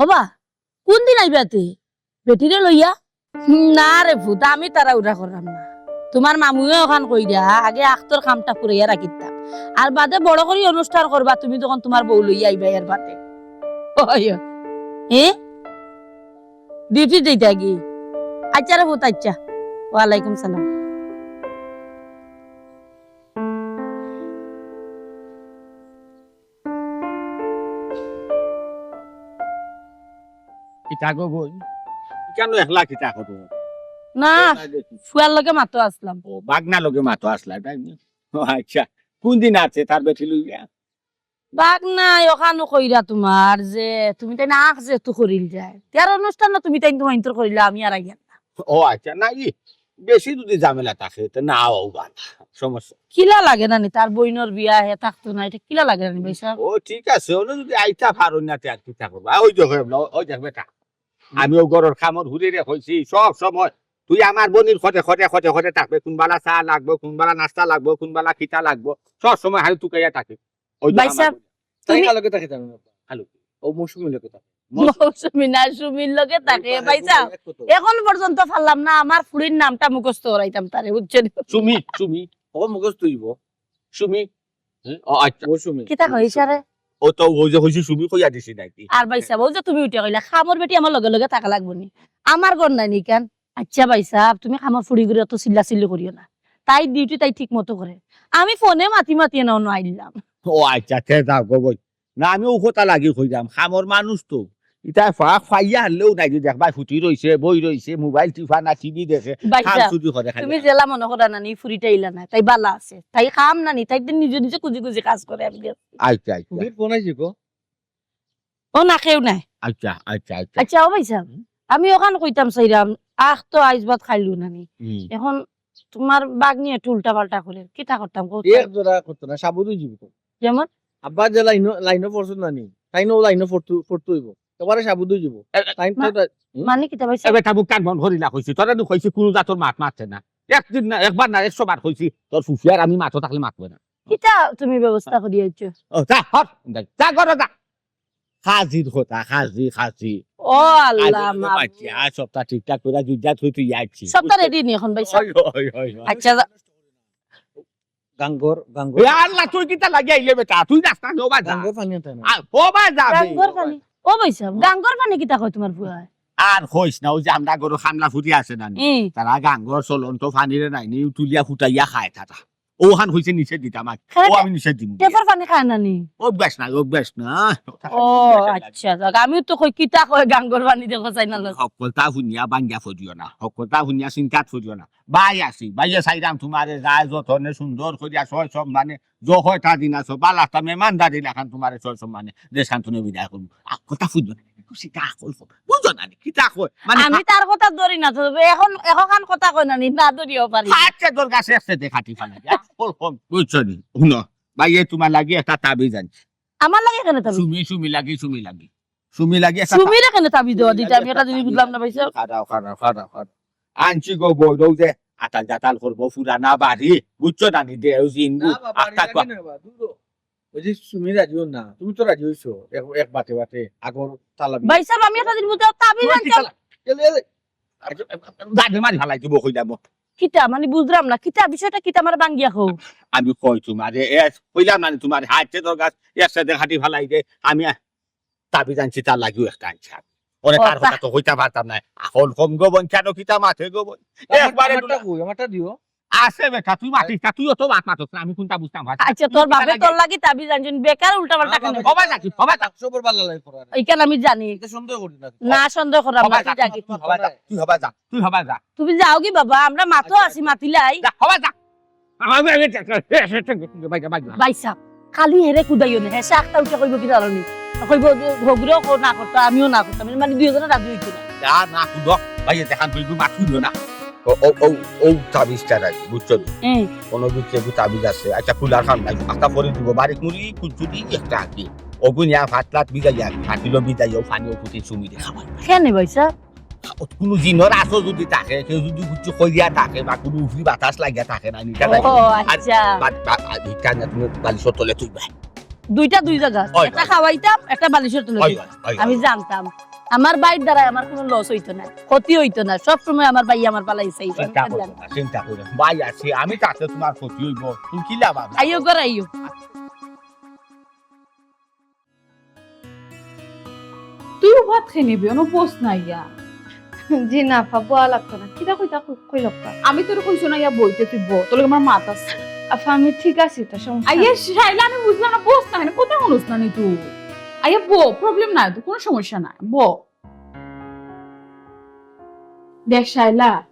ওবা, কুনদিন আইবা তে? বেটিরে লইয়া? না রে ফুত, আমি তাড়াহুড়া কররাম না। তুমার মামুয়ে অখান কইরা, আগে আখতর কামটা ফুরাইয়া রাখিতা। আর বাদে বড় করি অনুষ্ঠান করবা, তুমি যখন তুমার বউ লইয়া আইবা এর বাদে। ওই, এ? ডিউটি যাইতায় গি? আইচ্ছা রে ফুত, আইচ্ছা। ওয়ালাইকুম সালাম। কিতা গো বইন? কেনে একলা কিতা করো? না, একলা দেখি। ফুয়ার লগে মাতো আছলাম। ও, বাগনা লগে মাতো আছলা, তাই নি? ও আইচ্ছা, কুনদিন আছে তার বেটি লইয়া? বাগনায় অখানও কইরা তুমার যে তুমি তাইন আখ যেহেতু করিল যায়। তে আর অনুষ্ঠান না তুমি তাইন তুমার ইন্তর করিলা, আমি আর আইয়ার না। ও আইচ্ছা, না ই বেশি যুদি ঝামেলা থাকে, তে না আওয়াউ বালা, সমস্যা। কিলা লাগে না নি, তার বইনর বিয়া, হে থাকতো না, ইটা কিলা লাগে না নি, ভাইসাব? ও ঠিক আছে, অনো যুদি আইতা পারো না, তে আর কিতা করবা? ওই দেখো, ওই দেখ বেটা, আমি অউ ঘরর কামর হুরিরে কইছি, সব সময় তুই আমার বইনর খতে, খতে, খতে, খতে থাকবে, কুনবালা চা লাগবো, কুনবালা নাস্তা লাগবো, কুনবালা কিতা লাগবো, সব সময় হাই তুকাইয়া থাকে। ওই তো আমার ভাইসাব, বইন। তাই তুমি কার লগে থাকে জানো না? কার লগে? ও মৌসুমীর লগে থাকে। মৌসুমী না, সুমির লগে থাকে, ওই ভাইসাব। এক কথা। এখন পর্যন্ত পারলাম না আমার ফুরির নামটা মুখস্থ করাইতাম তারে, বুঝছেন? সুমি, সুমি। ও মুখস্থ অইবো। সুমি। হুম? ও আইচ্ছা। ও সুমি। কিতা কইছ রে? ও তো ওই যে কইছি সুমি কইয়া দিছি নাকি? আর ভাইসাব, অউ যে তুমি উঠিয়া কইলা, কামর বেটি আমার লগে লগে থাকা লাগবো নি? আমার ঘর নায় নি ইখান? আইচ্ছা ভাইসাব, তুমি কামর ফুড়িগুরে অত চিল্লাচিল্লি করিও না। তাইর ডিউটি তাই ঠিক মতো করে। আমি ফোনে মাতি মাতি এনো অনো আইলাম। ও আইচ্ছা, তে যাও গো বইন। না, আমি অউ কথা লাগি কইরাম, কামর মানুষ তো। ইতায় ফাক পাইয়া হারলেও নাই যে দেখবায় ফুটি রইছে, বই রইছে, মোবাইল টিপা না টিভি দেখে, কাম ভাইসাব, চুরি করে খালি। তুমি যেলা মনো করো না নি, ফুড়িটা ইলা নায়, তাই বালা আছে। তাই কাম না নি, তাই তো নিজে নিজে খুজি খুজি কাজ করে আমি দেখছি। আইচ্ছা, আইচ্ছা। ফুড়ির ফোন আইছে গো। ও না, কেউ নাই। আইচ্ছা, আইচ্ছা, আইচ্ছা। আইচ্ছা, ও ভাইসাব, আমি অখান কইতাম চাইরাম, আখ তো আইজ বাদ খাইলো না নি। হুম। এখন তুমার বাগনি একটু উল্টা পাল্টা করে, কিতা করতাম কও তো? এক জোড়া করতো না, সাবুদ অই যাইবো তো। যেমন? আব্বা যে লাইনো, লাইনো পড়ছইন না নি, তাইন অউ লাইনো পড়তো, পড়তো অইবো। একেবারে সাবুদ অই যাইবো। এ, এ, তাইন তো মা-, তা-, হুম? মানে কিতা ভাইসাব? এ বেটা, মুখ কান বন্ধ করিলা কইছি, তোরে নু কইছি কুনু জাতর মাত মাততে না। একদিন না, একবার না, একশো বার কইছি, তোর ফুফিয়ার আমি মাতো থাকলে মাতবে না। কিতা তুমি ব্যবস্থা করি আইছো? ও, যা, হর, যা, যা, ঘরো যা। খাজির কথা, খাজি, খাজি। ও আল্লাহ, খাজির কথা মাবুদ। মাতছি, আর সবটা ঠিকঠাক কইরা জুজাত হইতে ইয়াছি। সবটা ready নি এখন ভাইসাব? অয়, অয়, অয়, অয়। আচ্ছা, যা। গাঙ্গর, গাঙ্গর। এ আল্লাহ, তুই কিতা লাগি আইলে বেটা? তুই রাস্তা নো বাজা। গাঙ্গর পানি আনতে না। আ, ও বাজা বে। গাঙ্গর পানি? ও ভাইসাব, গাঙ্গর পানি কিতা কয় তুমার ফুয়ায়? আর কইস না, অউ যে আমরার ঘরো খামলা ফুরি আছে না নি? হুম। তারা গাঙ্গর চলন্ত পানিরে নায় নি, তুলিয়া ফুটাইয়া খায় তারা। অখান কইছে নিষেধ দিতাম আর। খায় ও না? আমি নিষেধ দিমু। টেপর পানি খায় না নি? অভ্যাস নাই, অভ্যাস না। ও, অভ্যাস নাই। আচ্ছা, যাক, আমিও তো কই কিতা কয় গাঙ্গর পানি দেখো চাই না লোক। হকলতা হুনিয়া বাঙ্গিয়া ফদিও না, হকলতা হুনিয়া চিন্তাত ফদিও না। ভাই আছি, ভাইয়ে চাইরাম তুমারে যায় যতনে সুন্দর করিয়া সয় সম্মানে, যে কয়টা দিন আছো, বালা একটা মেহমানদারি লাখান তুমারে সয় সম্মানে দেশ খান থনে বিদায় করমু। আর কথা ফুটবো না, একটু সিধা আকল কও। বুঝো না নি, কিতা কয়? মানে আমি তার কথা ধরি না তো, এখন, এখন কথা কয় না নি, না ধরিও পারি। আচ্ছা, তোর কাছে আছে, দেখা টিফা লাগে। আকল কম, বুঝছো নি? হুনো, ভাইয়ে তুমার লাগি একটা তাবিজ আনছি। আমার লাগি কেনে তাবিজ? সুমি, সুমি লাগি, সুমি লাগি। সুমি লাগি একটা সুমিরে কেনে তাবিজ দেওয়া দিতে? আমি একটা জিনিস বুঝলাম না, ভাইসাব। খাড়াও, খাড়াও, খাড়াও, খাড়াও। আনছি গো বইন, অউ যে আতাল জাতাল করবো, ফুরানা বাড়ি, বুঝছো না নি? দে, অউ যে ইন্দু, না, বাবা, বাড়ি আক্কা লাগে কর। না, বাবা, দূর হ। অউ যে সুমি রাজি অয় না, তুমি তো রাজি অইছো, এক, এক বাটে বাটে, আগর তালা বিয়া। ভাইসাব, আমি একটা জিনিস বুঝলাম, তাবিজ তুই আনছি। কিতা লা-, এলে, এলে। আচ্ছা, গাড়ি মারি ফালাই দিবো, কইলাম। কিতা, মানে বুঝলাম না, কিতা বিষয়টা কিতা, আমারে বাঙ্গিয়া কও। আমি কই তুমারে, এ, কইলাম না নি তুমারে, হাতে তোর গাছ, একসাথে খাটি ফালাই দে, আমি তাবিজ আনছি, তার লাগিও একটা আনছি আমি। অনে ও, তার তা- কথা তো কইতা পারতাম না। আকল কম গো বইন, কেনে কিতা মাতে গো বইন? আমার-, একবারে আমারটা দুলা- কই? আমারটা দিও। আছে বেটা, তুই মাতিস না, তুই অত মাত মাতস না, আমি কুনটা বুঝতাম পারছি না। আচ্ছা, তুই তোর কিতা বাপে লাগে? তোর লাগি তাবিজ আনছইন, বেকার উল্টা পাল্টা না, কেনে? বাবা, হবায় যা, তুই হবায় যা। সবর বালা লাগে করার। ইখান আমি জানি। এটা সন্দেহ করি না। না, সন্দেহ করাম না, হবায় যা, তুই যা। তুই হবায় যা, তুই হবায় যা, তুই হবায় যা। তুমি যাও গি বাবা, আমরা মাতো আছি, আচ্ছা, আচ্ছা। মাতিলাই। যা, হবায় যা। আমি, আমি, এ, এ, এ, এ, বাইরে, বাইরে। ভাইসাব, খালি হেরে কুদাইও না, হেষে আখতা উঠে কইবো কিতা জানো নি? কইবো যে, "হগুরেও কো-, না করতা, আমিও না করতাম।" মানে দুইজনে রাজি অইতো না। যা না কুদো, ভাইয়ে দেখান তুই, তুই মাত কুদো না। ও, ও, ও, ও তাবিজটা রাখ, বুঝছো নি? হুম। কোনো কিছু একটু তাবিজ আছে, আচ্ছা, কুলার খান নাই, আখতা পরে দিব, বারিক মুড়ি, কুচুরি, একটা আঁকি। ওগুন ইয়া ফাতলাত বিজাইয়া, ফাতিলো বিজাইয়া, ও পানি ও ফুটি সুমি দেখাবাই। কেনে ভাইসাব? কুনু জিনর আসর যুদি থাকে, কেউ যুদি কিচ্ছু কইয়া থাকে বা কুনু উফরি বাতাস লাগিয়া থাকে না, নিটা ও, লাগে। আর আচ্ছা। বা-, বা-, আর ভিক্ষা না তুমি বালিশর তলে তুইবা। দুইটা দুই জাগা। অয়, একটা অয়। খাওয়াইতাম, একটা বালিশর তলে অয়, তুইবা। অয়, অয়, আমি অয়। জানতাম। আমার ভাইর দ্বারা আমার কুনু loss অইতো না, ক্ষতি অইতো না। সব সময় আমার ভাই আমার পালাই চাইবো। চিন্তা করো না, চিন্তা করো না। ভাই আছে, আমি থাকতে তুমার ক্ষতি অইবো। তুমি কি লাভ আছে? আইও ঘর আইও। তুই ভাত খাই নিবি, অনো বস না ইয়া। জি না, আফা, বওয়া লাগতো না। কিতা কইতা কই-, কইলক্কা? আমি তোরে কইছি না ইয়া বইতে, তুই ব। তোর লগে আমার মাত আছে। আফা, আমি ঠিক আছি তো, সমস্যা আইয়া নাই। শাইলা, আমি বুঝলাম না, বস না কেনে? কথা হুনস না নি তুই? আইয়া ব, problem নাই তো, কুনু সমস্যা নাই, ব। দেখ শাইলা,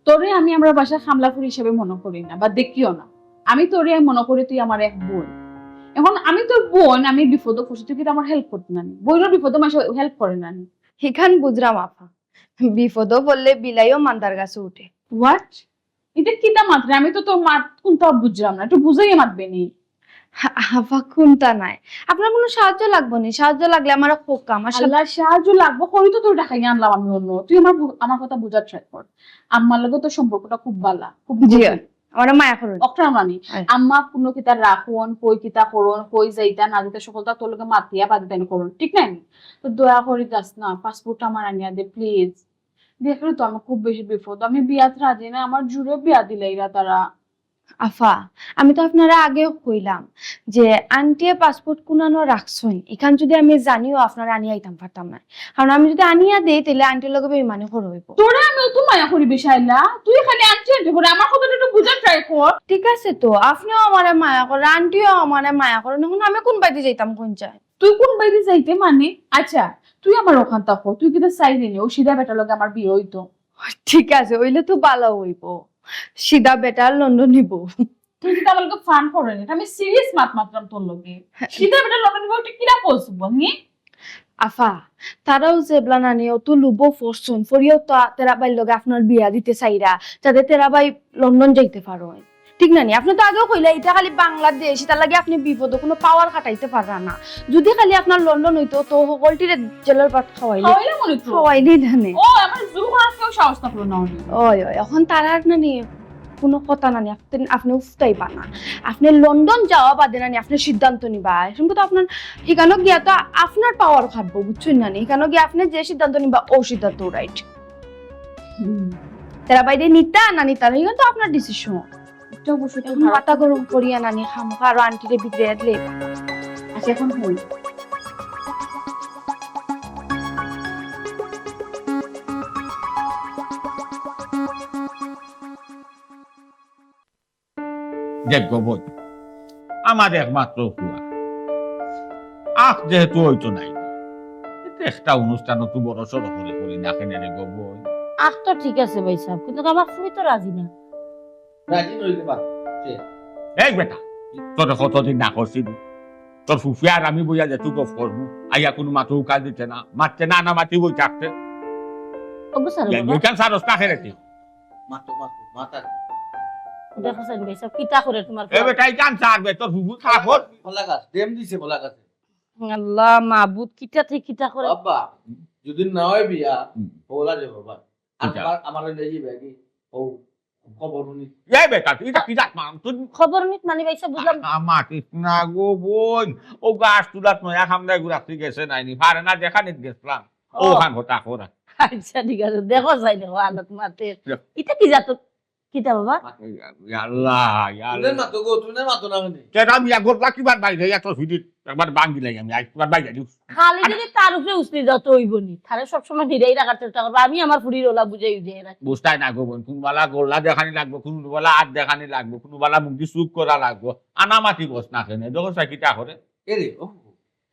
তোরে আমি আমরার বাসার খামলাফুড়ি হিসাবে মনো করি না বা দেখিও না। আমি তোরে মনো করি তুই আমার এক বইন। এখন আমি তোর বইন, আমি বিপদো পড়ছি, তুই কিতা আমার help করতে না নি? বইনর বিপদো মানষে help করে না নি? হিখান বুঝরাম আফা, বিপদো পড়লে বিলাইও মান্দার গাছো উঠে। What? ইতা কিতা মাতরে? আমি তো তোর মাত কুনতা বুঝরাম না, একটু বুঝাইয়া মাতবে নি। আফা, কুনতা নাই। আপনার কুনু সাহায্য লাগবো নি? সাহায্য লাগলে আমারে কউক্কা, আমার সাথে আল্লাহ, সাহায্য লাগবো, করি তো তোর টাকা নিয়া আনলাম আমি অন্য। তুই আমার বু-, আমার কথা বুঝার try কর। আম্মার লগে তোর সম্পর্কটা খুব বালা, খুব জি, গভীর। আমারে মায়া করইন। অকটা মানি, আয়। আম্মা কুনু কিতা রাখইন, কই কিতা করইন, কই যাইতা না যাইতা, সকলতা তোর লগে মাতিয়া বাদে তাইন করইন, ঠিক না নি? তো দয়া করি যাস না, passport আমার আনিয়া দে, please। দেখরে তো আমি খুব বেশি বিপদ, আমি বিয়াত রাজি না, আমার জুরে বিয়া দিলাইরা তারা। আফা, আমি তো আপনারে আগেও কইলাম যে আন্টিয়ে passport কুনানো রাখছইন, ইখান যুদি আমি জানিও আপনারে আনিয়া আইতাম পারতাম না, কারণ আমি যুদি আনিয়া দেই তাইলে আন্টির লগে বেইমানি করা অইবো। তোরে আমি অত মায়া করি বে শাইলা, তুই খালি আন্টি আন্টি করে, আমার কথাটা একটু বুঝার try কর। ঠিক আছে তো, আপনেও আমারে মায়া করইন, আন্টিও আমারে মায়া করইন, অখন আমি কুন বায়দি যাইতাম কইন চাই? তুই কুন বায়দি যাইতে মানে? আচ্ছা, তুই আমার অখান থাকো, তুই কিতা চাইরে নি ও সিধা বেটার লগে আমার বিয়া অইতো? ঠিক আছে, অইলে তো বালা অইবো। সিধা বেটার লন্ডনি বউ। তুই কিতা আমার লগে fun কররে নি? আমি serious মাত মাতরাম তোর লগে। সিধা বেটার লন্ডনি বউ, তুই কিলা কস বল নি? আফা, তারাও যেবলা নানি অত লুভো পড়ছইন, পড়িয়াও তো তেরা ভাইর লগে আপনার বিয়া দিতে চাইরা, যাতে তেরা ভাই লন্ডন যাইতে পারইন। ঠিক না নি? আপনে তো আগেউ কইলা, ইটা খালি বাংলাদেশ, ইটার লাগি আপনে বিপদো কুনু power খাটাইতা পাররা না। যুদি খালি আপনার লন্ডন অইতো, তো হকলটিরে জেলর ভাত খাওয়াইলে, খাওয়াইলে মনে তো। খাওয়াইলেই জানে। ও, আমার জোর করার কেউ সাহস থাকলো না অনে। ওই, ওই, অখন তারার নানি কুনু কথা নানি, আপনে, আপনে উফতাইবা না। আপনে লন্ডন যাওয়া বাদে নানি, আপনে সিদ্ধান্ত নিবা। এখন তো আপনার হিকানো গিয়া তো আপনার power খাটবো, বুঝছইন নানি? হিকানো গিয়া আপনে যে সিদ্ধান্ত নিবা, ও সিদ্ধান্ত right। তারা বাইরে নিতা না নিতা না, ইখান তো আপনার decision। একটু অবশ্যই এখন মাথা গরম করিয়া নানি খামোখা আরো আন্টিরে বিগড়ে দিলে। আচ্ছা, এখন হই। দেখ গো বইন, আমার একমাত্র পুয়া। আখ যেহেতু অইতো নায়, একটা অনুষ্ঠান একটু বড় সড় করি করি না কেনে রে গো বইন? আখ তো ঠিক আছে ভাইসাব, কিন্তু আমার ফুরি তো রাজি না। রাজি নইলে বা, সে। এই বেটা, তোরে কতদিন না করছি, তোর ফুফি আর আমি বইয়া যেতু গফ করমু, আইয়া কুনু মাতো উকাল দিতে না, মাততে না, না মাতি বই থাকতে। অবু স্যার, ইয়া, বাবা। ইখান সারস না খেলে তুই। মাতো, মাতো, মাতা। দেখো স্যার, ভাইসাব, কিতা করে তোমার এ বেটা, ইখান সার বে, তোর ফুফু খা কর। কলা গাছ, ডেম দিছে কলা গাছে। আল্লাহ মাবুদ, কিতা থেকে কিতা করে? বাবা, যদি না হয় বিয়া, হুম। ওলা যাবো বাবা। আর আচ্ছা। আমার, আমার ওই লেগে ব্যাগি, ও খবর উনি। এই বেটা, তুই ইটা কিতা মাম, তুই খবর নিত মানে ভাইসাব বুঝলাম। আমার ঠিক না গো বইন, ও গাছ তুলাত নয়া খামদায় গুড়া তুই গেছে নাইনি, পারে না দেখা নিত গেছিলাম। ও। ওখান হতা করা। আচ্ছা, ঠিক আছে, দেখো যাই দেখো, আলাপ মাতে। যা। ইটা কি জাত? কিতা বাবা? ইয়া আল্লাহ, ইয়া তুমি আল্লাহ। মাতো গো, তুমি মাতো না মানে। কেডা মিয়া গোল্লা কিবার বাইরে, এত সুদিত, একবার ভাঙ্গি লাই আমি, আই, একবার বাইরে দিও। খালি আরে। যদি তার উপরে উছলি যাও তো অইবো নি। তারে সবসময় নিরাই রাখার চেষ্টা করবা। আমি আমার ফুরির ওলা বুঝাই বুঝাই রাখি। বুঝতায় না গো বইন, কুনবালা গোল্লা দেখানি লাগবো, কুনবালা আত দেখানি লাগবো, কুনবালা মুখ দি চুপ করা লাগবো। আনামাতি বস না কেনে, দেখো সে কিতা করে। এ রে, ও,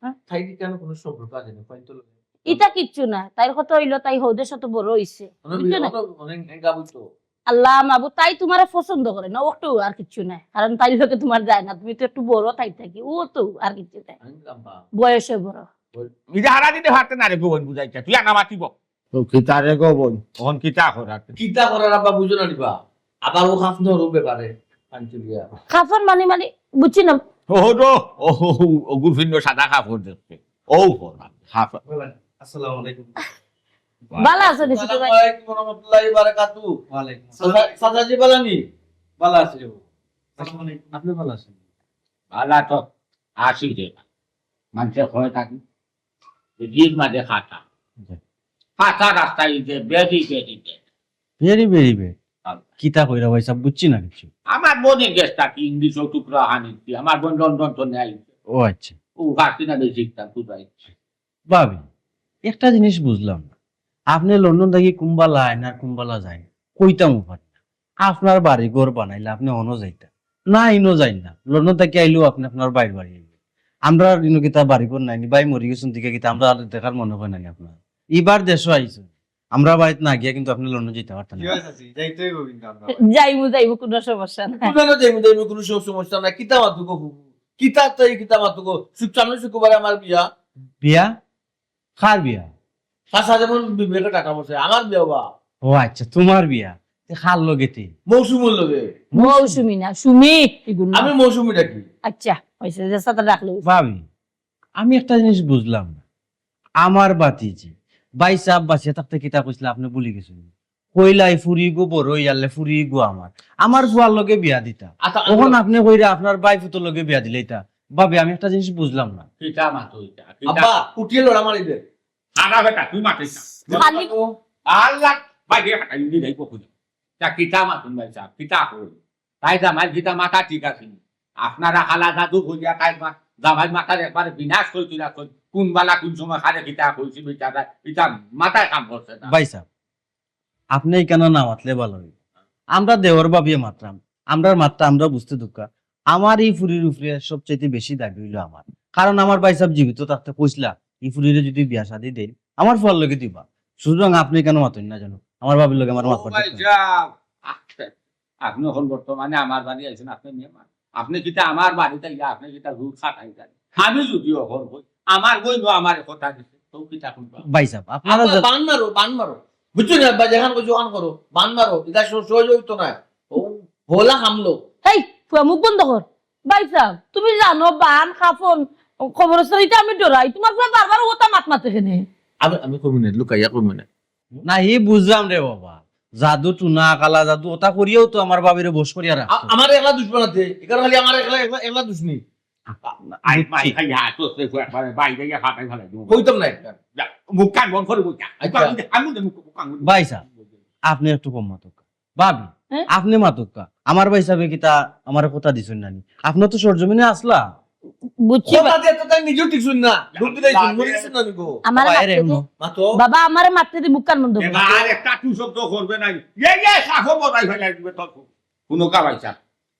হ্যাঁ? তাই কি কেন কোনো সম্পর্ক আছে না? কইন তো লগে। ইটা কিচ্ছু না। তাইর কথা অইলো, তাই হৌদের সাথে বড় অইছে। মানে বুঝছো না? অত অনেক এঙ্গা বুঝতো। আল্লাহ মাবুদ, তাই তোমারে পছন্দ করে না, ওটাও আর কিচ্ছু নাই। কারণ তাইর লগে তোমার যায় না, তুমি তো একটু বড় তাই থাকি, ও তো আর কিচ্ছু নাই। আমি লম্বা। বয়সে বড়। বল। নিজে হারা দিতে পারতে না রে, বইন বুঝাইছে, তুই আনা মাতিব। তো কিতা রে গো বইন, তখন কিতা করার? কিতা করার আব্বা বুঝো না নিবা। আবার ও খাফন রূপ ব্যাপারে, পাঞ্চুলিয়া। খাফন মানে, মানে, বুঝছি না। ও হো, ও হো, ও গুফিন্ন সাদা কাপড় দেখতে। ও হো, না, কাপড়। বলেন, আসসালামু আলাইকুম। ভালা আছো নি ছোট ভাই? আসসালামু আলাইকুম ওয়া রাহমাতুল্লাহি ওয়া বারাকাতুহু। ওয়া আলাইকুম আসসালাম। চাচা-, চাচাজি ভালা নি? ভালা আছি রে বাবা। আসসালামু আলাইকুম। আপনি ভালা আছেন? ভালা তো আছি রে। মানুষে কয় থাকি, যে জিদ মাঝে খাতা। জি। খাতা রাস্তায় যে বেরি, বেরি, বেরি। Very, very bad। হ্যাঁ। কিতা কইরা ভাইসাব, বুঝছি না কিচ্ছু। আমার বইনর গেছ থাকি ইংলিশও টুকরা আনিছি, আমার বইন লন্ডন তো নেই। ও আচ্ছা। ও পারছি না বেশি একটা বুঝাই। ভাবি, একটা জিনিস বুঝলাম না, আপনে লন্ডন থাকি কুম্বালা আইন আর কুম্বালা যাইন, কইতামও পারি না। আপনার বাড়ি ঘর বানাইলে আপনে অনো যাইতা না, ইনো যাইন না, লন্ডন থাকি আইলেও আপনে আপনার বাইর বাড়ি আইবেন। আমরা ইনো কিতা বাড়ি ঘর নাইনি, ভাই মরি গেছইন দিকে কিতা আমরা আর দেখার মনে হয় নানি আপনার। ইবার দেশো আইছইন, আমরা বাড়িত না গিয়া কিন্তু আপনে লন্ডন যাইতা পারতেন না। কি হয়েছে, চাচি? যাইতে হইব কিন্তু আমরা। যাইমু, যাইমু, কোনো সমস্যা নাই। কোথায় যাইমু, যাইমু, কোনো সম-, সমস্যা নাই। কিতা মাতু গো, কিতা তাই কিতা মাতু গো? শুক্রবারে, শুক্রবারে আমার বিয়া। বিয়া? কার বিয়া? চাচা যেমন বিবেকে টাকা পড়ছে, আমার বিয়া বা। ও আচ্ছা, তোমার বিয়া। তে কার লগে তে? মৌসুমীর লগে। মৌসুমী না, সুমি, এগুলো না। আমি মৌসুমী ডাকি। আচ্ছা, হইছে, যে সাথে ডাকলো। ভাবি, আমি একটা জিনিস বুঝলাম না। আমার বাতিজি, ভাইসাব বাঁচিয়া থাকতে কিতা কইছিলা, আপনে ভুলি গেছইন? কইলা, "এই ফুরিগু বড় অইয়ারলে ফুরিগু আমার। আমার ফুয়ার লগে বিয়া দিতা।" আচ্ছা, অখন আচ্ছা। আপনে কইরা আপনার ভাইফুতর লগে বিয়া দিলাইতা। ভাবি, আমি একটা জিনিস বুঝলাম না। কিতা মাতো ইটা? কিতা? আব্বা, উঠিয়ে লড়া মারি দে। আনা বেটা, তুই মাতিস না। খালি আল্লাহ, ভাই, এ হাঁটাই উনি নাই কখন। তা কিতা মাতুন ভাইসাব, কিতা কই? তাই জামাই কিতা মাথা ঠিক আছে নি? আপনারা কালা জাদু করিয়া তাই মা-, জামাই মাথার একবারে বিনাশ করি তুলা কই। কোন বালা কোন সময় কারে কিতা কইছি বেচারা, ইটা মাথায় কাম করছে না। ভাইসাব, আপনে ইখানো না মাতলে ভালা অইবো। আমরা দেওর ভাবিয়ে মাতরাম, আমরার মাতটা আমরা বুঝতে দুক্কা। আমার ই ফুরির উপরে সবচাইতে বেশি দাবি অইলো আমার, কারণ আমার ভাইসাব জীবিত থাকতে কইছলা, ই ফুরিরে যদি বিয়া শাদি দেইন, আমার ফুয়ার লগে দিবা। সুতরাং আপনে ইখানো মাতইন না যেন, আমার ভাবির লগে আমার ও মাতবার দরকার নাই। ভাইসাব, আচ্ছা, আপনে অখন বর্তমানে আমার বাড়ি আইছইন, আপনে মেহমান। আপনে কিতা আমার বাড়িত আইয়া, আপনে কিতা রুট খাটাই যান? আমি যদি অখন কই, আমার বইনও আমারে কথা দিছে, তো কিতা কইবা? ভাইসাব, আপনারা আব্বা, যা- বান মারো, বান মারো। বুঝছো নি আব্বা, যেখান কইছো ওখান করো, বান মারো। ইটা সহ-, সহজ অইতো না। ও, হলা হামলো। হেই, ফুয়া, মুখ বন্ধ কর। ভাইসাব, তুমি জানো, বান, খাফন, কবরস্থান, ইতা আমি ডরাই। তুমার ফুয়া বারবার অতা মাত মাতে কেনে? আমি, আমি কইমু না, লুকাইয়া কইমু না। না, ই বুঝলাম রে বাবা। জাদু টুনা, কালা জাদু, অতা করিয়াউ তো আমার ভাবিরে বশ করিয়া রাখছে। আ-, আমার একলা দুশমন আছে। ইখান খালি আমার একলা, একলা, একলা দুশমনি। আই, মাই, বুঝছি। খাই, হ্যাঁ, তো সে একবারে বাইরে গিয়া ফাটাই ফালাই দিমু। কইতাম না একটা। যা, মুখ কান বন্ধ করি বইতা। আচ্ছা। আমি, আমি মুখ, মুখ কান বন্ধ করি। ভাইসাব, আপনে একটু কম মাতউক্কা। ভাবি, হ্যাঁ? আপনে মাতউক্কা। আমার ভাইসাবে কিতা আমারে কথা দিছইন না নি? আপনে তো সরজমিনে আছলা। বুঝছি কথা বা- দিয়া তো তাই নিজেও ঠিক শুন না। ডুব দিলাই শুন, মরে গেছে না নি গো? আমার বাবা, এরে মাততে দে। এমন। মাতো। বাবা, আমারে মাততে দে, মুখ কান বন্ধ কর। এবার একটা টু শব্দ করবে না। এই, এই, কাফো বজাই ফেলাই দিবে তোর। হুনো কা ভাইসাব,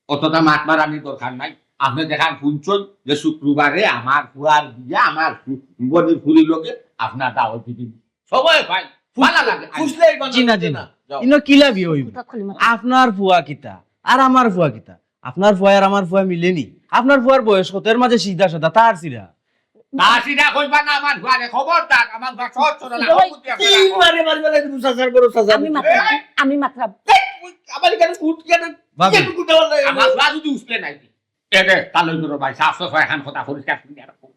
অতটা মাত মারানির দরকার নাই। আপনে যেখান হুনছইন যে শুক্রবারে আমার ফুয়ার বিয়া, আমার ফু-, বইনর ফুড়ির লগে আপনার দাওয়াত দিবি। সময় পাই, ভালা লাগে। খুশলে এই বান্দা জি না, জি না। যাও। ইনো কিলা বিয়া অইবো? কথা খুলি মাত। আপনার ফুয়া কিতা আর আমার ফুয়া কিতা? আপনার ফুয়া আর আমার ফুয়া মিলে নি? আপনার ফুয়ার বয়স কত? এর মাঝে সিধা সাদা তার ছিরা। তার ছিরা কইবা না আমার ফুয়ারে, খবরদার, আমার ফুয়া সহজ সরল, বুঝি আছে। তিন মারে মারি ফেলাই দিমু, চাচার বড় চাচা। আমি মাতরাম, এই! আমি মাতরাম। এই, আমার এখানে উঠ কেন? ভাবি। আমার ফুয়া যদি উঠলে নাই। এরে, তালই করো ভাই, সাফ সাফাই এখান কথা পরিষ্কার করিয়া রাখো।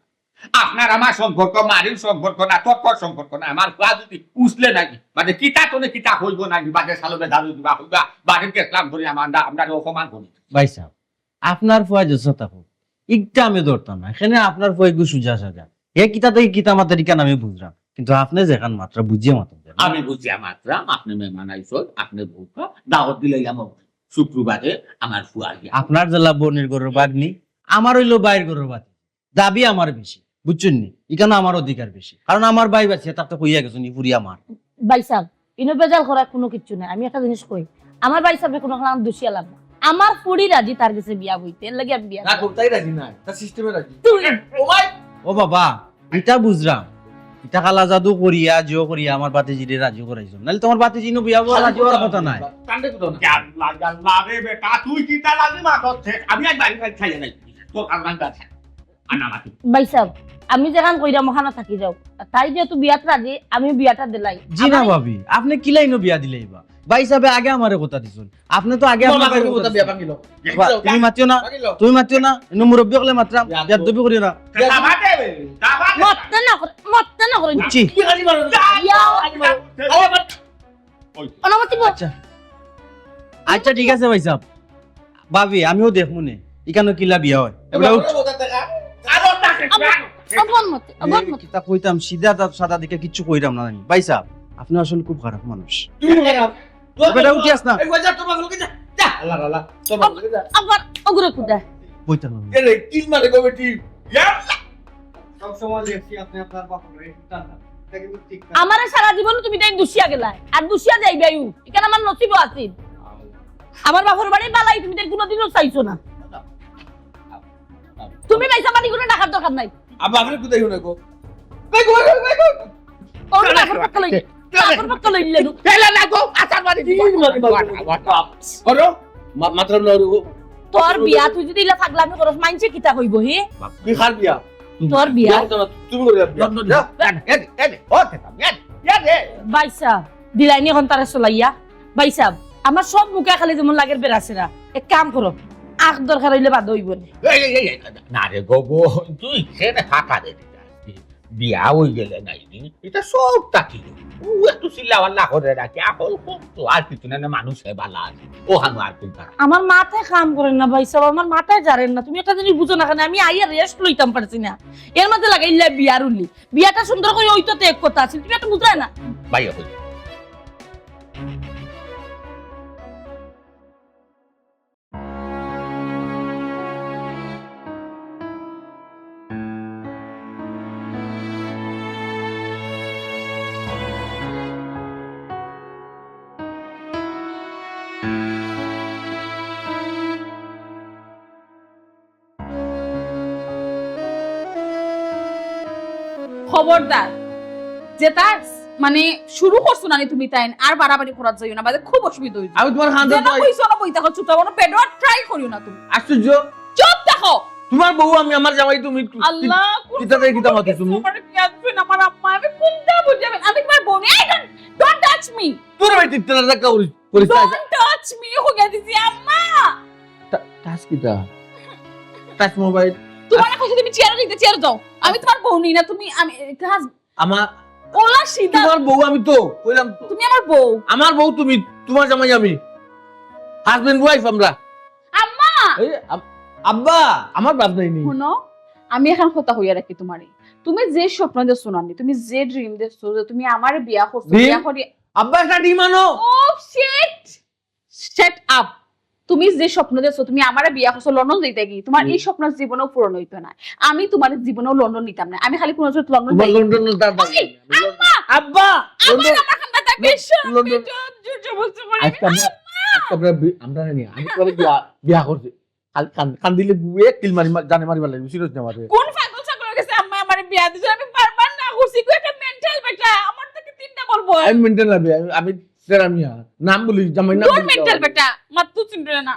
আপনার আমার সম্পর্ক, মারির সম্পর্ক না, তর্কর সম্পর্ক না। আমার ফুয়া যদি উছলে নাকি, মানে, কিতা তনে কিতা কইবো নাকি, বাদে সালো বেজাল দিবা, কইবা, বাড়িত গেছলাম করি, আমার, আমরা, আমরা অপমান করি। ভাইসাব, আপনার ফুয়া যেছা থাকো, ইটা আমি ধরতাম না। এখানে আপনার ফুয়া এগু সুজা সাজা। হে কিতা থাকি কিতা মাতের ইখান আমি বুঝরাম। কিন্তু আপনে যেখান মাতরা বুঝিয়া মাতরা। আমি বুঝিয়া মাতরাম, আপনে মেহমান আইছইন, আপনে বউকা, দাওয়াত দিলাইলাম শুক্রবারে আমার ফুয়ার বিয়া। আপনার যেলা বইনর ঘরর ভাগ্নি, আমার অইলো ভাইর ঘরর ভাতিজি। দাবি আমার বেশি, বুঝছইন নি? ইখানো আমার অধিকার বেশি, কারণ আমার ভাই বাঁচিয়া থাকতে কইয়া গেছইন, ই ফুড়ি আমার। ভাইসাব, ইনো বেজাল করার কুনু কিচ্ছু নাই। আমি একটা জিনিস কই, আমার ভাইসাবে কুনু কারণে দুষিয়া লাভ না। আমার ফুড়ি রাজি তার গেছে বিয়া বইতে, এর লাগি আমি বিয়া না, করতাম। তাই রাজি নাই, তার সিস্টেমে রাজি। তুই ও ভাই, ও বাবা, ইটা বুঝরাম, ইটা কালা জাদু করিয়া, জিও করিয়া আমার ভাতিজিরে রাজি করাইছো, নাইলে তুমার ভাতিজি ইনো বিয়া বওয়া রাজি অওয়ার কথা নায়। কান্দে কুতো না। ইয়াল্লা, ইয়াল্লা রে বেটা, তুই কিতা লাগি মাতছ? আমি আজ বাড়ি খাই খাইয়া নাই। তোর কারণ আমি বাদ। আনা মাতি। ভাইসাব, আমি যেখান কইরাম অখানো থাকি যাও। তাই যেহেতু বিয়াত রাজি, আমি বিয়াটা দিলাই। জি না আমার ভাবি, আপনে কিলা ইনো বিয়া দিলাইবা? ভাইসাবে আগে আমারে কথা দিছইন। আপনে তো আগে আপনার ভাইরে কথা বিয়া ভাঙিল। বা, তুমি মাতিও না, ভাঙিল। তুমি মাতিও না। ইনো মুরব্বি অকলে মাতরাম, বিয়া তো। বেয়াদবি করিও না। মাততে না করে, মাততে না করে। বুঝছি। কি খালি মারো? ইয়া। খালি মারো। আরে আমার ওই। অনুমতি বল। আচ্ছা। আচ্ছা, ঠিক আছে ভাইসাব। ভাবি, আমিও দেখমু নে। ইখানো কিলা বিয়া অয়। এবারে উঠ। আবার তাকে আবার, আবার মতে, আবার মতে। কিতা কইতাম, সিধা তা-, সাদা দিকে কিচ্ছু কইরাম না আমি। ভাইসাব, আপনে আসলে খুব খারাপ মানুষ। তুই খারাপ। এ বেটা, উঠি আস না। এই, যা, তোর বাপের লগে যা। যা, আল্লাহ, আল্লাহ, তোর বাপের লগে যা। আবার ওগুরে কুদা। বইতে না। এ রে, কিল মারে গো বেটি। ইয়া আল্লাহ। সবসময় দেখছি আপনি আপনার বাপের লগে একটু টান টান। এটা কিন্তু ঠিক না। আমারে সারা জীবন তুমি তাই দুষিয়া গেলায়। আর দুষিয়া যাইবায়ও। ইখান আমার নসিবও আছিল। আমার বাপের বাড়ি বালাই তুমি তাই কোনোদিনও চাইছো না। তুমি ভাইসাব বাড়ি কোনো ডাকার দরকার নাই। আব্বা, আপনি কোথায় শুনে গো? কই গো, কই গো, কই গো? ওর বাপের পক্ষ লইলে, বাপের পক্ষ লইলে নু। এলা না গো, আচার বাড়ি কি দিব। মারি, মারি, মারি। করো, মা-, মাতরাম না গো। তোর বিয়া, তুই যদি ইলা পাগলামি করস, মাইনষে কিতা কইবো, হে? কি কার বিয়া? তোর বিয়া। বিয়া করতে না, তুমি করে বিয়া। না, না, না। যা। এ, এ, এ, ও, এ, এ, এ, এ। ভাইসাব, দিলাইনি অখন তারে চলাইয়া। ভাইসাব, আমার সব মুখে খালি যেমন লাগের বেড়াছেড়া। এক কাম করো, আখ দরকার অইলে বাদ অইবো নে। এই, এই, এই, এই, না রে গো, গো, তুই কেনে ফাঁকা দে দিতে আসবি? বিয়া অই গেলে নাই নি? ইটা সব তাকি। ও একটু চিল্লাপাল্লা করে রাখে, আকল কম তো, আর কিছু না, না, মানুষ হে বালা আছে। ও হানু আর কোনটা? আমার মাথায় কাম করে না ভাইসাব, আমার মাথায় জারের না। তুমি একটা জিনিস বুঝো না কেনে, আমি আইয়া rest লইতাম পারছি না। এর মাঝে লাগাইলা বিয়ার উল্লি। বিয়াটা সুন্দর করি অইতো তো এক কথা আছিল, তুমি একটা বুঝরায় না। ভাইয়া কই? খবরদার, যেটা মানে শুরু করছো না নি তুমি তাইন, আর বাড়াবাড়ি করাত যাইও না, বাদে খুব অসুবিধা অইবো। আমি তোমার কান্দা যেটা কইছো না, বই থাকো, চুপ থাকো, কোনো পেডর try করিও না তুমি। আশ্চর্য। চুপ থাকো। তোমার বউ আমি, আমার জামাই তুমি। আল্লাহ, কিতা দেখি কিতা মাতো তুমি? আমার বিয়া দিছো না, আমার আম্মা, আমি কোনটা বুঝাবেন? আমি তোমার বোন, এই don't, don't touch me। তোর ভাই টিপতে না, দেখা করিস, করিস না। Don't touch me, হইয়া দিছি আম্মা। তা- কিতা? Touch mobile. তোমার কাছে তুমি চেয়ারে যাইতে, চেয়ারে যাও। আমি তোমার বউ নি না, তুমি আমি আমার ওলা সিধা। তোমার বউ আমি তো কইলাম তো। তুমি আমার বউ। আমার বউ তুমি, তোমার জামাই আমি। হাজবেন্ড ওয়াইফ আমরা। আম্মা! এই আব-, আব্বা, আমার বাপ নাই নি। হুনো, আমি অখন কথা কইয়া রাখি তোমারে। তুমি যে স্বপ্ন দেখছো না নি, তুমি যে ড্রিম দেখছো যে তুমি আমারে বিয়া করছো, বিয়া করি আব্বা একটা ডিম আনো। ও শিট! Shut up. তুমি যে স্বপ্ন দেখছো তুমি আমারে বিয়া করছো লন্ডন যাইতাগি, তোমার এই স্বপ্ন জীবনেও পূরণ অইতো না। আমি তোমার জীবনেও লন্ডন নিতাম না। আমি খালি কোনো সময় লন্ডন তোমার যাই। লন্ডন নিতাম না। এই, আম্মা! আব্বা! আবার লন্ডন, আমার কান্দাটা লন্ডন, বেশ লন্ডন। জোর জবরদস্তি করে। আজকে আমরা, আজকে আমরা বি-, আমরা না নিয়ে, আমি তোমার বিয়া, বিয়া করছি। কান-, কান-, কান্দিলে বুয়ে কিল মারি মা-, জানে মারি মারলে, সিরিয়াস না মারে। কোন পাগল ছাগল অইগেছে আম্মা আমারে বিয়া দিছে? আমি বারবার না করছি, কই একটা মেন্টাল বেটা, আমার থাকি তিনটা বলবো। আমি মেন্টাল না বে, আমি, আমি তেরা মিয়া। নাম বলি, জামাই নাম বলি, মেন্টাল বেটা, মাত্র চিনবে না।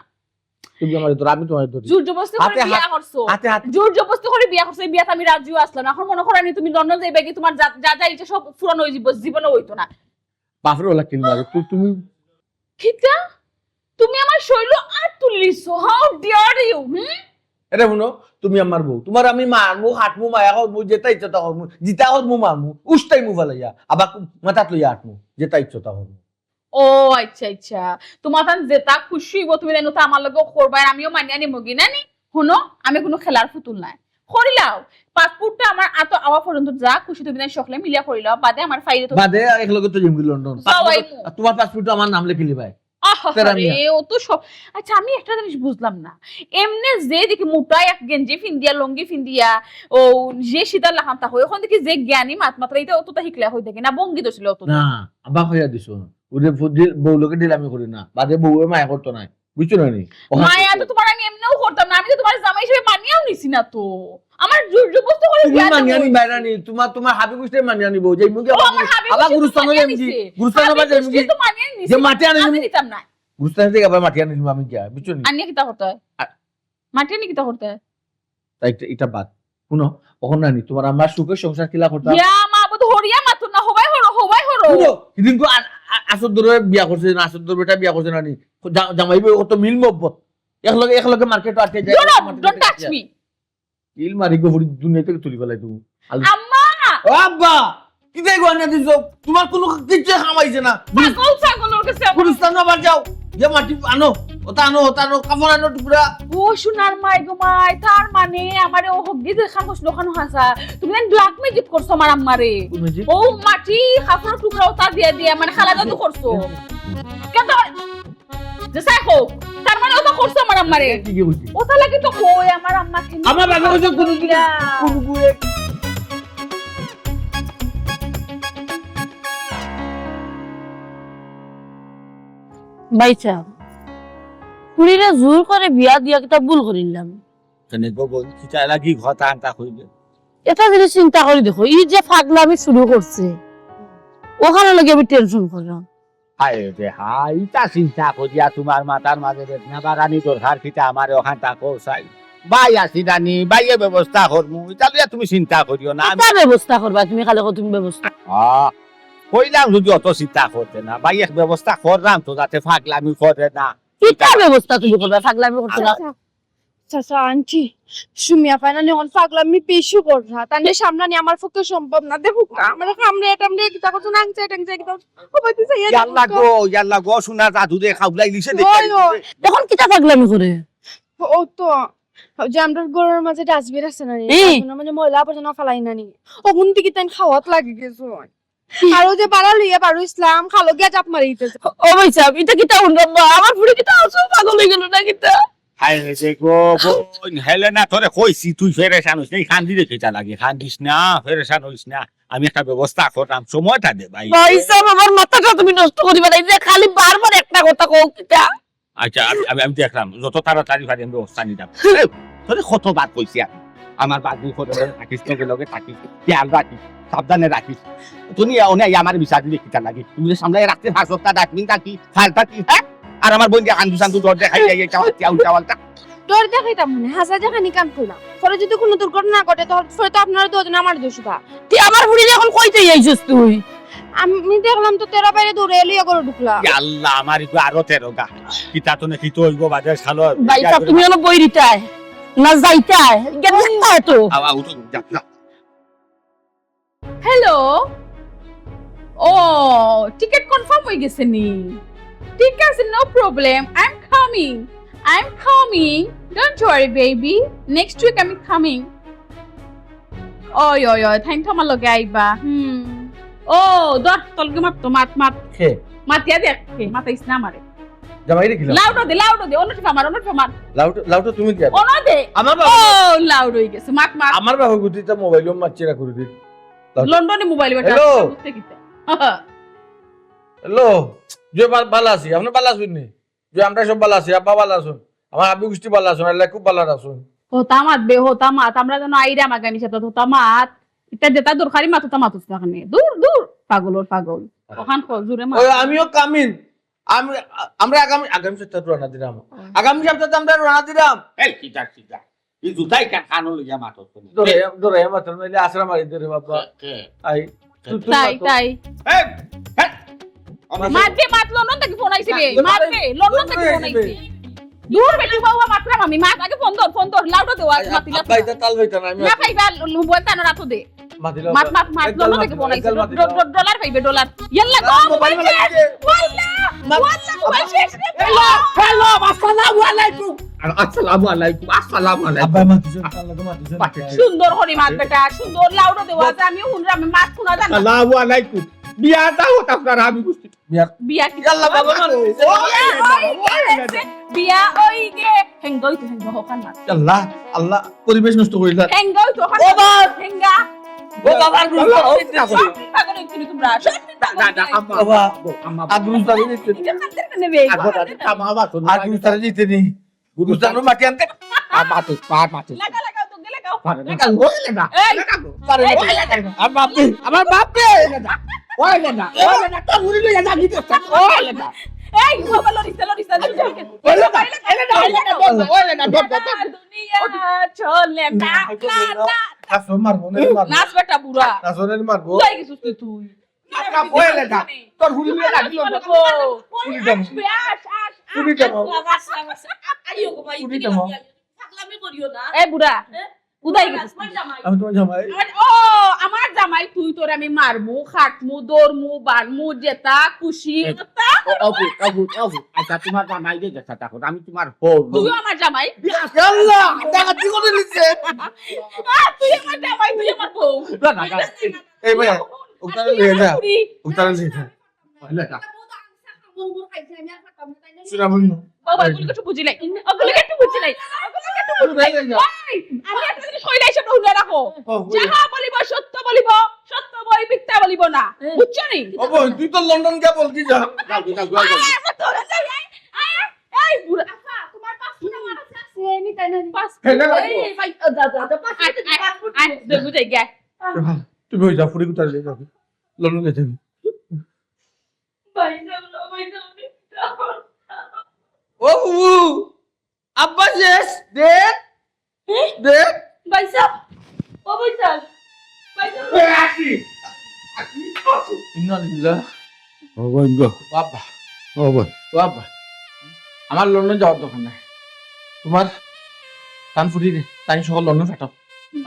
তুমি আমারে ধরো, আমি তোমারে ধরি। জোর জবরদস্তি করে হাতে বিয়া হাত, করছো। হাতে হাত। জোর জবরদস্তি করে বিয়া করছো, এই বিয়াত আমি রাজিও আসলাম না। এখন মনো করো নি তুমি লন্ডন যাইবাগি, তোমার যা, যা, যা ইচ্ছা সব পূরণ অই যাইবো, জীবনে অইতো না। বাপরে ওলা কিল মারে, তু-, তুমি কিতা? তুমি আমার শরীলো আত তুলি দিছো, how dare you, হুম? এরে হুনো, তুমি আমার বউ, তোমার আমি মারমু, কাটমু, মায়া করমু, যেতা ইচ্ছা তা করমু, জিতা করমু মারমু, উস্তাইমু ফালাইয়া, আবার মাথাত লইয়া আটমু, যেতা ইচ্ছা তা করমু। ও আচ্ছা, আচ্ছা। তোমার তান যেতা খুশি অইবো তুমি তাইন তো আমার লগে করবায়, আর আমিও মানিয়া নিমুগি না নি? হুনো, আমি কোনো খেলার পুতুল নায়। করিলাও, পাসপোর্টটা আমার আতো আওয়া পর্যন্ত যা খুশি তুমি তাইন সকলে মিলিয়া করিলাও, বাদে আমার ফাইলে তো বাদে একলগে তো যাইমুগি লন্ডন। যাও, পাসপোর্ট, আইমু। আর তোমার পাসপোর্ট আমার নাম লেখিলিবায়। আহা তেরা রে, মিয়া। ও তো সব। আচ্ছা, আমি একটা জিনিস বুঝলাম না। এমনে যে দেখি মোটা এক গেঞ্জি ফিন্দিয়া, লুঙ্গি ফিন্দিয়া, ও যে সিধা লাখান তা হয়, অখন দেখি যে জ্ঞানী মাত মাতরা, ইতা অতটা হিকলা অই দেখি না, ভঙ্গি তো ছিল অতটা। না, আবার কইয়া দিছো। ওরে ফুদির বউ লগে ঢিলামি করি না, বাদে বউয়ে মায়া করতো নায়, বুঝছো না নি? অখান মায়া তো তোমার আমি এমনেও করতাম না, আমি তো তোমার জামাই হিসেবে মানিয়াও নিছি না তো। আমার জোর জবরদস্তি করে তুমি বিয়া মানিয়া দেবো। নিবায় না নি, তোমার, তোমার হাবি গুষ্টি মানিয়া নিবো। যাইমুগি ও, আবার আমার হাবি আবার গুষ্টি তো গুরুস্থানে মানিয়া যাইমুগি, নিছে। গুরুস্থানে হাবি আবার গুষ্টি যাইমুগি। তো মানিয়া নিছে। যে মাটি আনি আমি নিমু। নিতাম না। গুরুস্থানে যাই আবার মাটি আনি নিমু আমি গিয়া, বুঝছো নি? আনিয়া কিতা করতে হয়? আ- মাটি আনি কিতা করতে হয়? তাই এটা, এটা বাদ। হুনো, অখন না নি, তোমার আমার সুখের সংসার কিলা করতাম? ইয়া মাবুদ, হরিয়া মাতুন না, হবাই হরো, হবাই হরো। হুনো, হিদিন তো আ-, আ-, আসর ধরে বিয়া করছে না, আসর ধরে বেটা বিয়া করছে না নি। জা-, জামাই বউ কত মিল মহব্বত। একলগে, একলগে মার্কেটো আটকে যায়, don't touch me। কিল মারি গো, পুরি দুনিয়া থাকি তুলি ফালাই তুমি। আল- আম্মা! ও আব্বা! কিতা গো আনিয়া দিছো? তোমার কোনো কিচ্ছু কাম আইছে না। পাগল ছাগলর গেছে আমার। গুরুস্থান আবার যাও। যে মাটি আনো, ওটা আনো, ওটা আনো, কাপড় আনো টুকরা। ও সোনার মাই গো মাই, তার মানে আমারে ও হগি যে খান কষ্ট খান হাসা। তুমি জানি ব্ল্যাক ম্যাজিক করছো আমার আম্মারে। কোন ম্যাজিক? ও মাটি, কাপড় টুকরা ওটা দিয়া দিয়া মানে কালা জাদু করছো। কেন যে চাই হোক, তার মানে ওটা করছো আমার আম্মারে। কি কি কইছি? ওটা লাগি তো কই আমার আম্মা কিনে আমার বাবা কইছে কোনো দিন ইয়া। কোনো গুয়ে। ভাইসাব, পুড়িরে জোর করে বিয়া দিয়া কিতা ভুল করিলাম? কেনে গো বইন, কিতা লাগি কথা আনতা কইলে? এটা জিনিস চিন্তা করি দেখো, ই যে পাগলামি শুরু করছে, অখান লাগি আমি টেনশন করলাম। হায় রে হায়, ইতা চিন্তা করিয়া তোমার মাথার মাঝে বেদনা বাড়ানি দরকার কিতা? আমারে অখান থাকো চাই। ভাই আছি জানি, ভাইয়ে ব্যবস্থা করমু। ইতা লইয়া তুমি চিন্তা করিও না। আমি কিতা ব্যবস্থা করবা তুমি? খালি কও তুমি ব্যবস্থা। আ, কইলাম যদি অত চিন্তা করতে না, ভাই এক ব্যবস্থা করলাম তো, যাতে পাগলামি করে না। কিতা ব্যবস্থা তুমি করবা? পাগলামি করতে না। আচ্ছা, চাচা, আন্টি, সুমিয়া ফাইনালি অখন পাগলামি বেশি কররা। তাইলে সামলানি আমার পক্ষে সম্ভব না। দেখো, আমার কামড়ে টামড়ে কিতা করছো, নাংচে টাংচে কিতা করছো। ও বাতি চাইয়া দেখো ইয়াল্লা তো। গো, ইয়াল্লা গো, সোনা জাদু দে, খাউলা ইলিশে দে। ওই, ওই। অখন কিতা পাগলামি করে? ও তো, যে আমরার ঘরর মাঝে ডাস্টবিন আছে না নি? হুম। ডাস্টবিনর মাঝে ময়লা আবর্জনা ফালাই না নি? অখন থাকি তাইন খাওয়াত লাগি গেছে। আর ও যে বাড়া লইয়া বারো ইসলাম, খালো গিয়া জাপ মারি দিতেছে। ও ভাইসাব, ইতা কিতা হুনলাম বা? আমার পুড়ি কিতা আসল পাগল অই গেল না কিতা? হায় রে গো, বইন, হেলেনা, তোরে কইছি, তুই পেরেশান অইস না, এই কান্দি রে কিতা লাগি, কান্দিস না, পেরেশান অইস না, আমি একটা ব্যবস্থা করলাম, সময়টা দে ভাই। ভাইসাব, আমার মাথাটা তুমি নষ্ট করিবা না, এই যে খালি বারবার একটা কথা কও কিতা? আচ্ছা, আমি, আমি, আমি দেখলাম, যত তাড়াতাড়ি পারি আমি ব্যবস্থা নিতাম। এই, তোরে কতবার কইছি আমি, আমার বাড়ি করে রাখিস, লগে লগে থাকিস, খেয়াল রাখিস, সাবধানে রাখিস। তুমি অনে আইয়া আমার বিচার দিলে কিতা লাগি? তুমি যে সামনে রাখতে পারছো, তা ডাস্টবিন থাকি, ফাল থাকি, হ্যাঁ? আর আমার বইন যে কান্দু সান্দু ডর দেখাই যায়, এই চাওয়াল, চাওয়াল, চাওয়ালটা। ডর দেখাইতাম মানে, হাসা যে খানি কান কইলাম। পরে যদি কোনো দুর্ঘটনা ঘটে, তখন পরে তো আপনারা দুজন আমার দোষ উঠা। তুই আমার পুড়িরে অখন কইতে আইছস তুই? আমি দেখলাম তো তেরো বাইরে দৌড়ে এলিয়া করে ঢুকলা। ইয়া আল্লাহ, আমার ইগু আরো তেরো গা। কিতা তো না কিতা অইবো বাদে শালা। ভাই সাহেব, তুমি অনো বই দিতায় না যাইতায়? গেলে তো। আ, আ, উঠো, যা, যা। হ্যালো। ও, টিকিট কনফার্ম হয়ে গেছে নি? ঠিক আছে, no problem, I am coming, I am coming, don't worry baby, next week আমি coming. ওই, ওই, ওই, তাইন তো আমার লগে আইবা। হুম। ও, ধর, তোর লগে মাত তো, মাত, মাত। কে? মাতিয়া দেখ, কে? মাতাইস না আমারে। জামাই রে কি লাউড? লাউডো দে, লাউডো দে, অন্য টিপা মার, অন্য টিপা মার। লাউড, লাউড তুমি দিয়া দাও। অন্য দে। আমার বাবা। ও, লাউড হয়ে গেছে, মাত, মাত। আমার বাবা গুটিটা মোবাইলও মারছে না করে দিন। লাউড। লন্ডনে মোবাইল বেটা, হ্যালো। বুঝতে কিতা? হ্যালো, যে বা-, বালা আছি, আপনি বালা আছেন নি? যে আমরা সব বালা আছি, আব্বা বালা আছেন, আমার আবি গুষ্টি বালা আছেন, আল্লাহ খুব বালা আছেন। হতা মাত বে, হতা মাত, আমরা যেন আইরাম আগামী সপ্তাহ, হতা মাত। ইতা যেটা দরকারি মাত, হতা মাত হচ্ছে না কেনে? দূর, দূর, পাগলর পাগল। ওখান ক-, জুরে মাত। ওই আমিও কামিন। আমি, আ-, আমরা আগামী, আগামী সপ্তাহে রওনা দিলাম। হুম। আগামী সপ্তাহে আমরা রওনা দিলাম। এই, কিতা, কিতা? এই জুতাই কান কানো লইয়া মাত হচ্ছে না। জোরে, জোরে মাত, নাইলে আছড়া মারি দে রে বাবা। কে, কে? আই, কে? তুই, তুই তাই, মাত। তাই। এই, এই, আমার মাত দে, মাত, লন্ডন থাকি ফোন আইছে রে। না, মাত দে, লন্ডন থাকি ফোন আইছে। দূর বেটি বাবা, মাতরাম আমি, মাত আগে ফোন ধর, ফোন ধর, লাউডো দেওয়া আছে, আই, মাতিলা আব্বা, এটা তাল হইতা না, আমি না পাইবা, মোবাইল তানো রাতো দে। মাতিলা মাত, আব্বা। মাত, মাত, এক গাল লন্ডন থাকি মাতিলা, ফোন এক আইছে। গাল মাতিলা। ডো-, ডো-, ডলার পাইবে, ডলার। ইয়াল্লা গো, না, মোবাইল মোবাইল শেষ। মাতিছে। ওয়াল্লা, মা-, ওয়াল্লা, মোবাইল শেষ রে। হ্যালো, হ্যালো, আসসালামু আলাইকুম। আর আসসালামু আলাইকুম, আসসালামু আলাইকুম। আব্বা, মাতিছে, তার লগে মাতিছে। মাতিছে। সুন্দর করি মাত বেটা, সুন্দর লাউডো দেওয়া আছে, আমিও হুনরাম, আমি মাত হুনা জানি না। আসসালামু আলাইকুম। বিয়া দাও, আপনারা আমি বুঝছি। বিয়া। বিয়া কি? ইয়াল্লা বাবা, বাবা, মানো। বিয়া হই গেছে, বিয়া হই গে। হেঙ্গা হইতো, হেঙ্গা হকার না। আল্লাহ, আল্লাহ, পরিবেশ নষ্ট করিলা। হেঙ্গা হইতো, হকার ও না। বাবা। হেঙ্গা। ও বাবা, আর গুরু আল্লাহ, তারা ও দিতে না। সব পাগল হইছো নি তোমরা? সব পাগল না, না, হইছো। আম্মা, বাবা, আম্মা, আগুন তারা দিতে। এটা কাদের কানে বে? আগুন তারা দিতে। আগুন তারা দিতে নি। গুরু তারা মাটি আনতে। আর মাটি, আর মাটি। লাগা, লাগাও, তো গেলে গাও। পারে না। লাগা, ওই লেনা। এই। লাগা, পারে না। এই। ওই লেনা। আমার বাপ রে, আমার বাপ রে। ওই লেনা, ওই লেনা, তোর উড়ি লইয়া যা, নিতে। ওই লেনা। এই, বাবা, লড়িস না, লড়িস না, লড়িস না। ওই লেনা, ওই লেনা, ওই লেনা, ওই লেনা, ধর, ধর, ধর। দুনিয়া চলে না, না, না। আসো, মারবো, না, মারবো। নাচ বেটা বুড়া। আসো, না, মারবো। কোথায় গেছিস তুই, তুই? আচ্ছা, বই লেখা। তোর হুড়ি লইয়া ডাকিল না। ও। হুড়ি দেবো। আসবে, আস, আস, আস, হুড়ি দেবো। আস, আস, আস, আস। আইও গো ভাই, হুড়ি দেবো। পাগলামি করিও না। এ বুড়া, হ্যাঁ? উদাই গেছিস তুই। আমার জামাই। আমি তোমার জামাই। আরে, ও, আমার জামাই, তুই তোর আমি মারমু, খাটমু, দৌড়মু, বানমু, যেটা খুশি, এ, ওটা। ও, ওগো, ওগো, ওগো। আচ্ছা, তোমার জামাই যে যেটা থাকো, আমি তোমার হবো। তুইও আমার জামাই। ইয়া আল্লাহ, ডাকাতি করে নিচ্ছে। আ, তুই আমার জামাই, তুই আমার বউ। না, না, না। এই ভাইয়া, ওখানে নিয়ে যা। ওখানে নিয়ে যা। ওই লেখা। শোনা বন্ধু। বাবা, ওগুলো একটু বুঝি নাই। ওগুলো একটু বুঝি নাই। ওগুলো একটু বুঝি নাই। ওই, আমি একটা জিনিস কই নাই, সেটা শুনে রাখো। ও, বুঝি। যাহা বলিব, সত্য বলিব, সত্য বই, মিথ্যা বলিব না। বুঝছো নি? ও বোন, তুই তো লন্ডন গিয়া বলবি যা। যাও, যাও, যাও, যাও। আরে, আমার তো লন্ডন যাই। আরে, এই বুড়া। আচ্ছা, তোমার পাসপোর্ট আমার কাছে আছে, এনি টাইম আমি পাসপোর্ট। ফেলে রাখো। এই, ভাই, যা, যা, যা, পাসপোর্ট, আয়, আয়, পাসপোর্ট। আয়, দে, বুঝাই গিয়া। তুমি ওই যা, ফুড়ি কোথায় যাবে? লন্ডন যাইতে হবে। ভাই সাহেব, ভাই সাহেব। ও বুবু, আব্বা শেষ, দেখ, হুম? দেখ। ভাই সাহেব, ও ভাই সাহেব, ভাই সাহেব। এ, আসি। ইন্না লিল্লাহ। ও বোন গো। বাবা। ও বোন। বাবা। আমার লন্ডন যাওয়ার দরকার নাই। তোমার তান ফুড়ি রে, তাই সকল লন্ডন ফাটাও।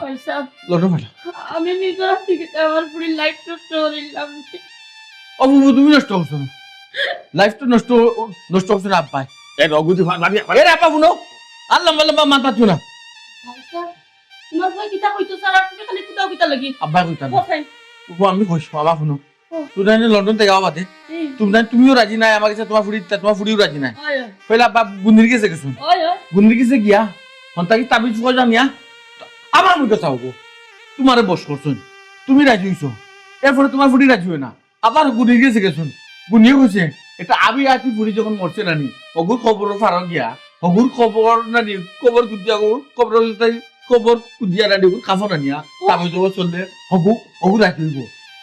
ভাই সাহেব, লন্ডন ফাটাও। আমি নিজের হাতে আমার ফুড়ির লাইফ নষ্ট করে দিলাম। ও বুবু, তুমি নষ্ট করছো না। লাইফ তো নষ্ট, নষ্ট করছো না আব্বাই। এ রঘুদি ফান ভাবি, এ রে আব্বা, শুনো। আর লম্বা লম্বা মাত মাতিও না। ভাই সাহেব, তোমার ভাই কিতা কইতো স্যার, আপনি খালি কুতাও কিতা লাগি? আব্বাই কইতা না। কোথায়? ও আমি কইছি, বাবা শুনো। ও। তুমি জানি লন্ডন থেকে আওয়া বাদে। হুম। তুমি জানি তুমিও রাজি নাই, আমার কাছে তোমার ফুড়ি, তোমার ফুড়িও রাজি নাই। হয়, হয়। কইলা আব্বা গুনির গেছে গেছো। হয়, হয়। গুনির গেছে গিয়া, হন্তা কি তাবিজ কই জানিয়া? আমার মুখে চাও গো। তোমারে বশ করছো। তুমি রাজি হইছো। এরপরে তোমার ফুড়ি রাজি হয় না। আবার গুনির গেছে গেছুন। গুনিয়ে কইছে, এটা আবি আতি ফুড়ি যখন মরছে নানি, হগুর কবরর ফারো গিয়া, হগুর কবর নানি, কবর কুদিয়া গো, কবর তাই, কবর কুদিয়া নানি, হগুর কাফন আনিয়া, তারপর তো চললে, হগু, হগু রাজি হইব।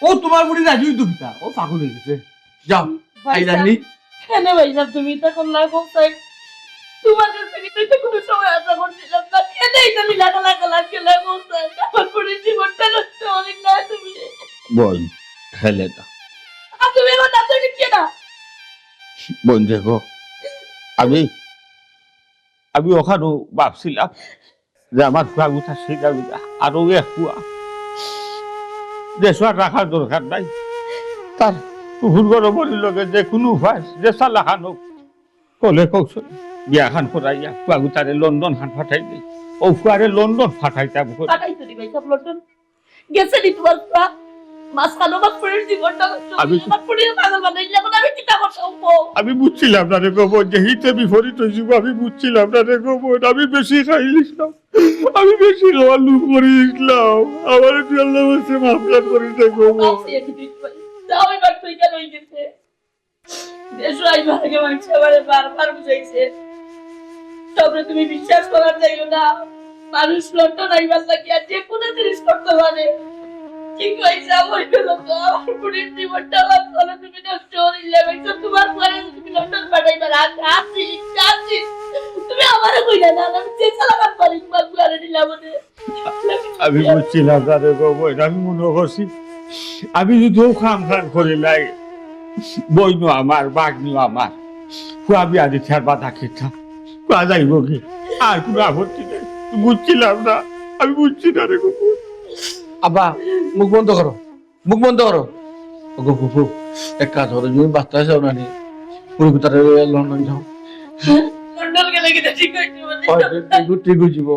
ও তোমার ফুড়ি রাজি হইতো কিতা? ও পাগল হয়ে গেছে। যাও, ভাই আইলানি। সাহেব, কেন ভাই সাহেব তুমি এটা করলা, কোথায়? তোমার কাছ থেকে তো এটা কোনো সময় আশা করছিলাম না। কেন এটা লীলা খেলা খেলা খেলা, কোথায়? আমার ফুড়ির জীবনটা নষ্ট হলে না তুমি। বল, খেলে না। না, তুই কি না? বইন দেখো, আমি আমি অখানউ ভাবছিলাম যে আমার ফুয়া গুতা ছিল, আমি আরো এক ফুয়া, যে ফুয়ার রাখার দরকার নাই, তার ফুফুর ঘরর বইনর লগে যে কুনু উপায়, যে চালাখান অউক, কলে কৌশলে বিয়াখান করাইয়া ফুয়া গুতারে লন্ডন খান পাঠাই দেই। অউ ফুয়ারে লন্ডন পাঠাইতাম করি। পাঠাইতো নি ভাই সাব লন্ডন? গেছে নি তুমার ফুয়া? মাঝখানো আমার ফুড়ির জীবনটা নষ্ট আমি অইছে। আমার ফুড়িরে পাগল বানাইলে এখন আমি কিতা করতাম কও? আমি বুঝছিলাম না রে গো বইন, যে হিতে বিপরীত অইযিবো, আমি বুঝছিলাম না রে গো বইন। আমি বেশি খাইলিছলাম, আমি বেশি খাওয়ার লোভ করিলিছলাম। আমারে তুই আল্লাহর ওয়াস্তে মাফ করি দে গো বইন। মাফ চাইয়া দিবি তুই। যাও, এবার তুই কেন অই গেছে? দেশো আইবার আগে মানুষে আমারে বারবার বুঝাইছে, সবরে তুমি বিশ্বাস করার যাইও না। মানুষ লন্ডন আইবার লাগিয়া যে কুনু জিনিস করতে পারে। ঠিক অইছে, আমার গেল তো, আমার ফুড়ির জীবনটা আমার চলো তুমি নষ্ট করিলে। আমি তো তুমার ফুয়ারে তুমি লন্ডন পাঠাইবার আগে আছি, আছি। তুমি আমারে কইলা না, আমি যে চালাখান পারি তুমার ফুয়ারে দিলাম ওরে। আমি বুঝছিলাম না রে গো বইন, আমি মনো করছি আমি যুদি অউ কাম খান করিলাই, বইনও আমার, ভাগ্নিও আমার, ফুয়া বিয়া দিতে আর বাধা কিতা? ফুয়া যাইবোগি, আর কুনু আপত্তি নাই। বুঝছিলাম না, আমি বুঝছি না রে গো বইন। আব্বা, মুখ বন্ধ করো, মুখ বন্ধ করো। ওগো ফুফু, এক কাজ করো, তুমি বাচ্চা চাও না নি, ফুড়ি গুতারে লইয়া লন্ডন যাও। লন্ডন গেলে কিতা ঠিক অইযিবো নি? অয়, ঠিক, ঠিক অইযিবো।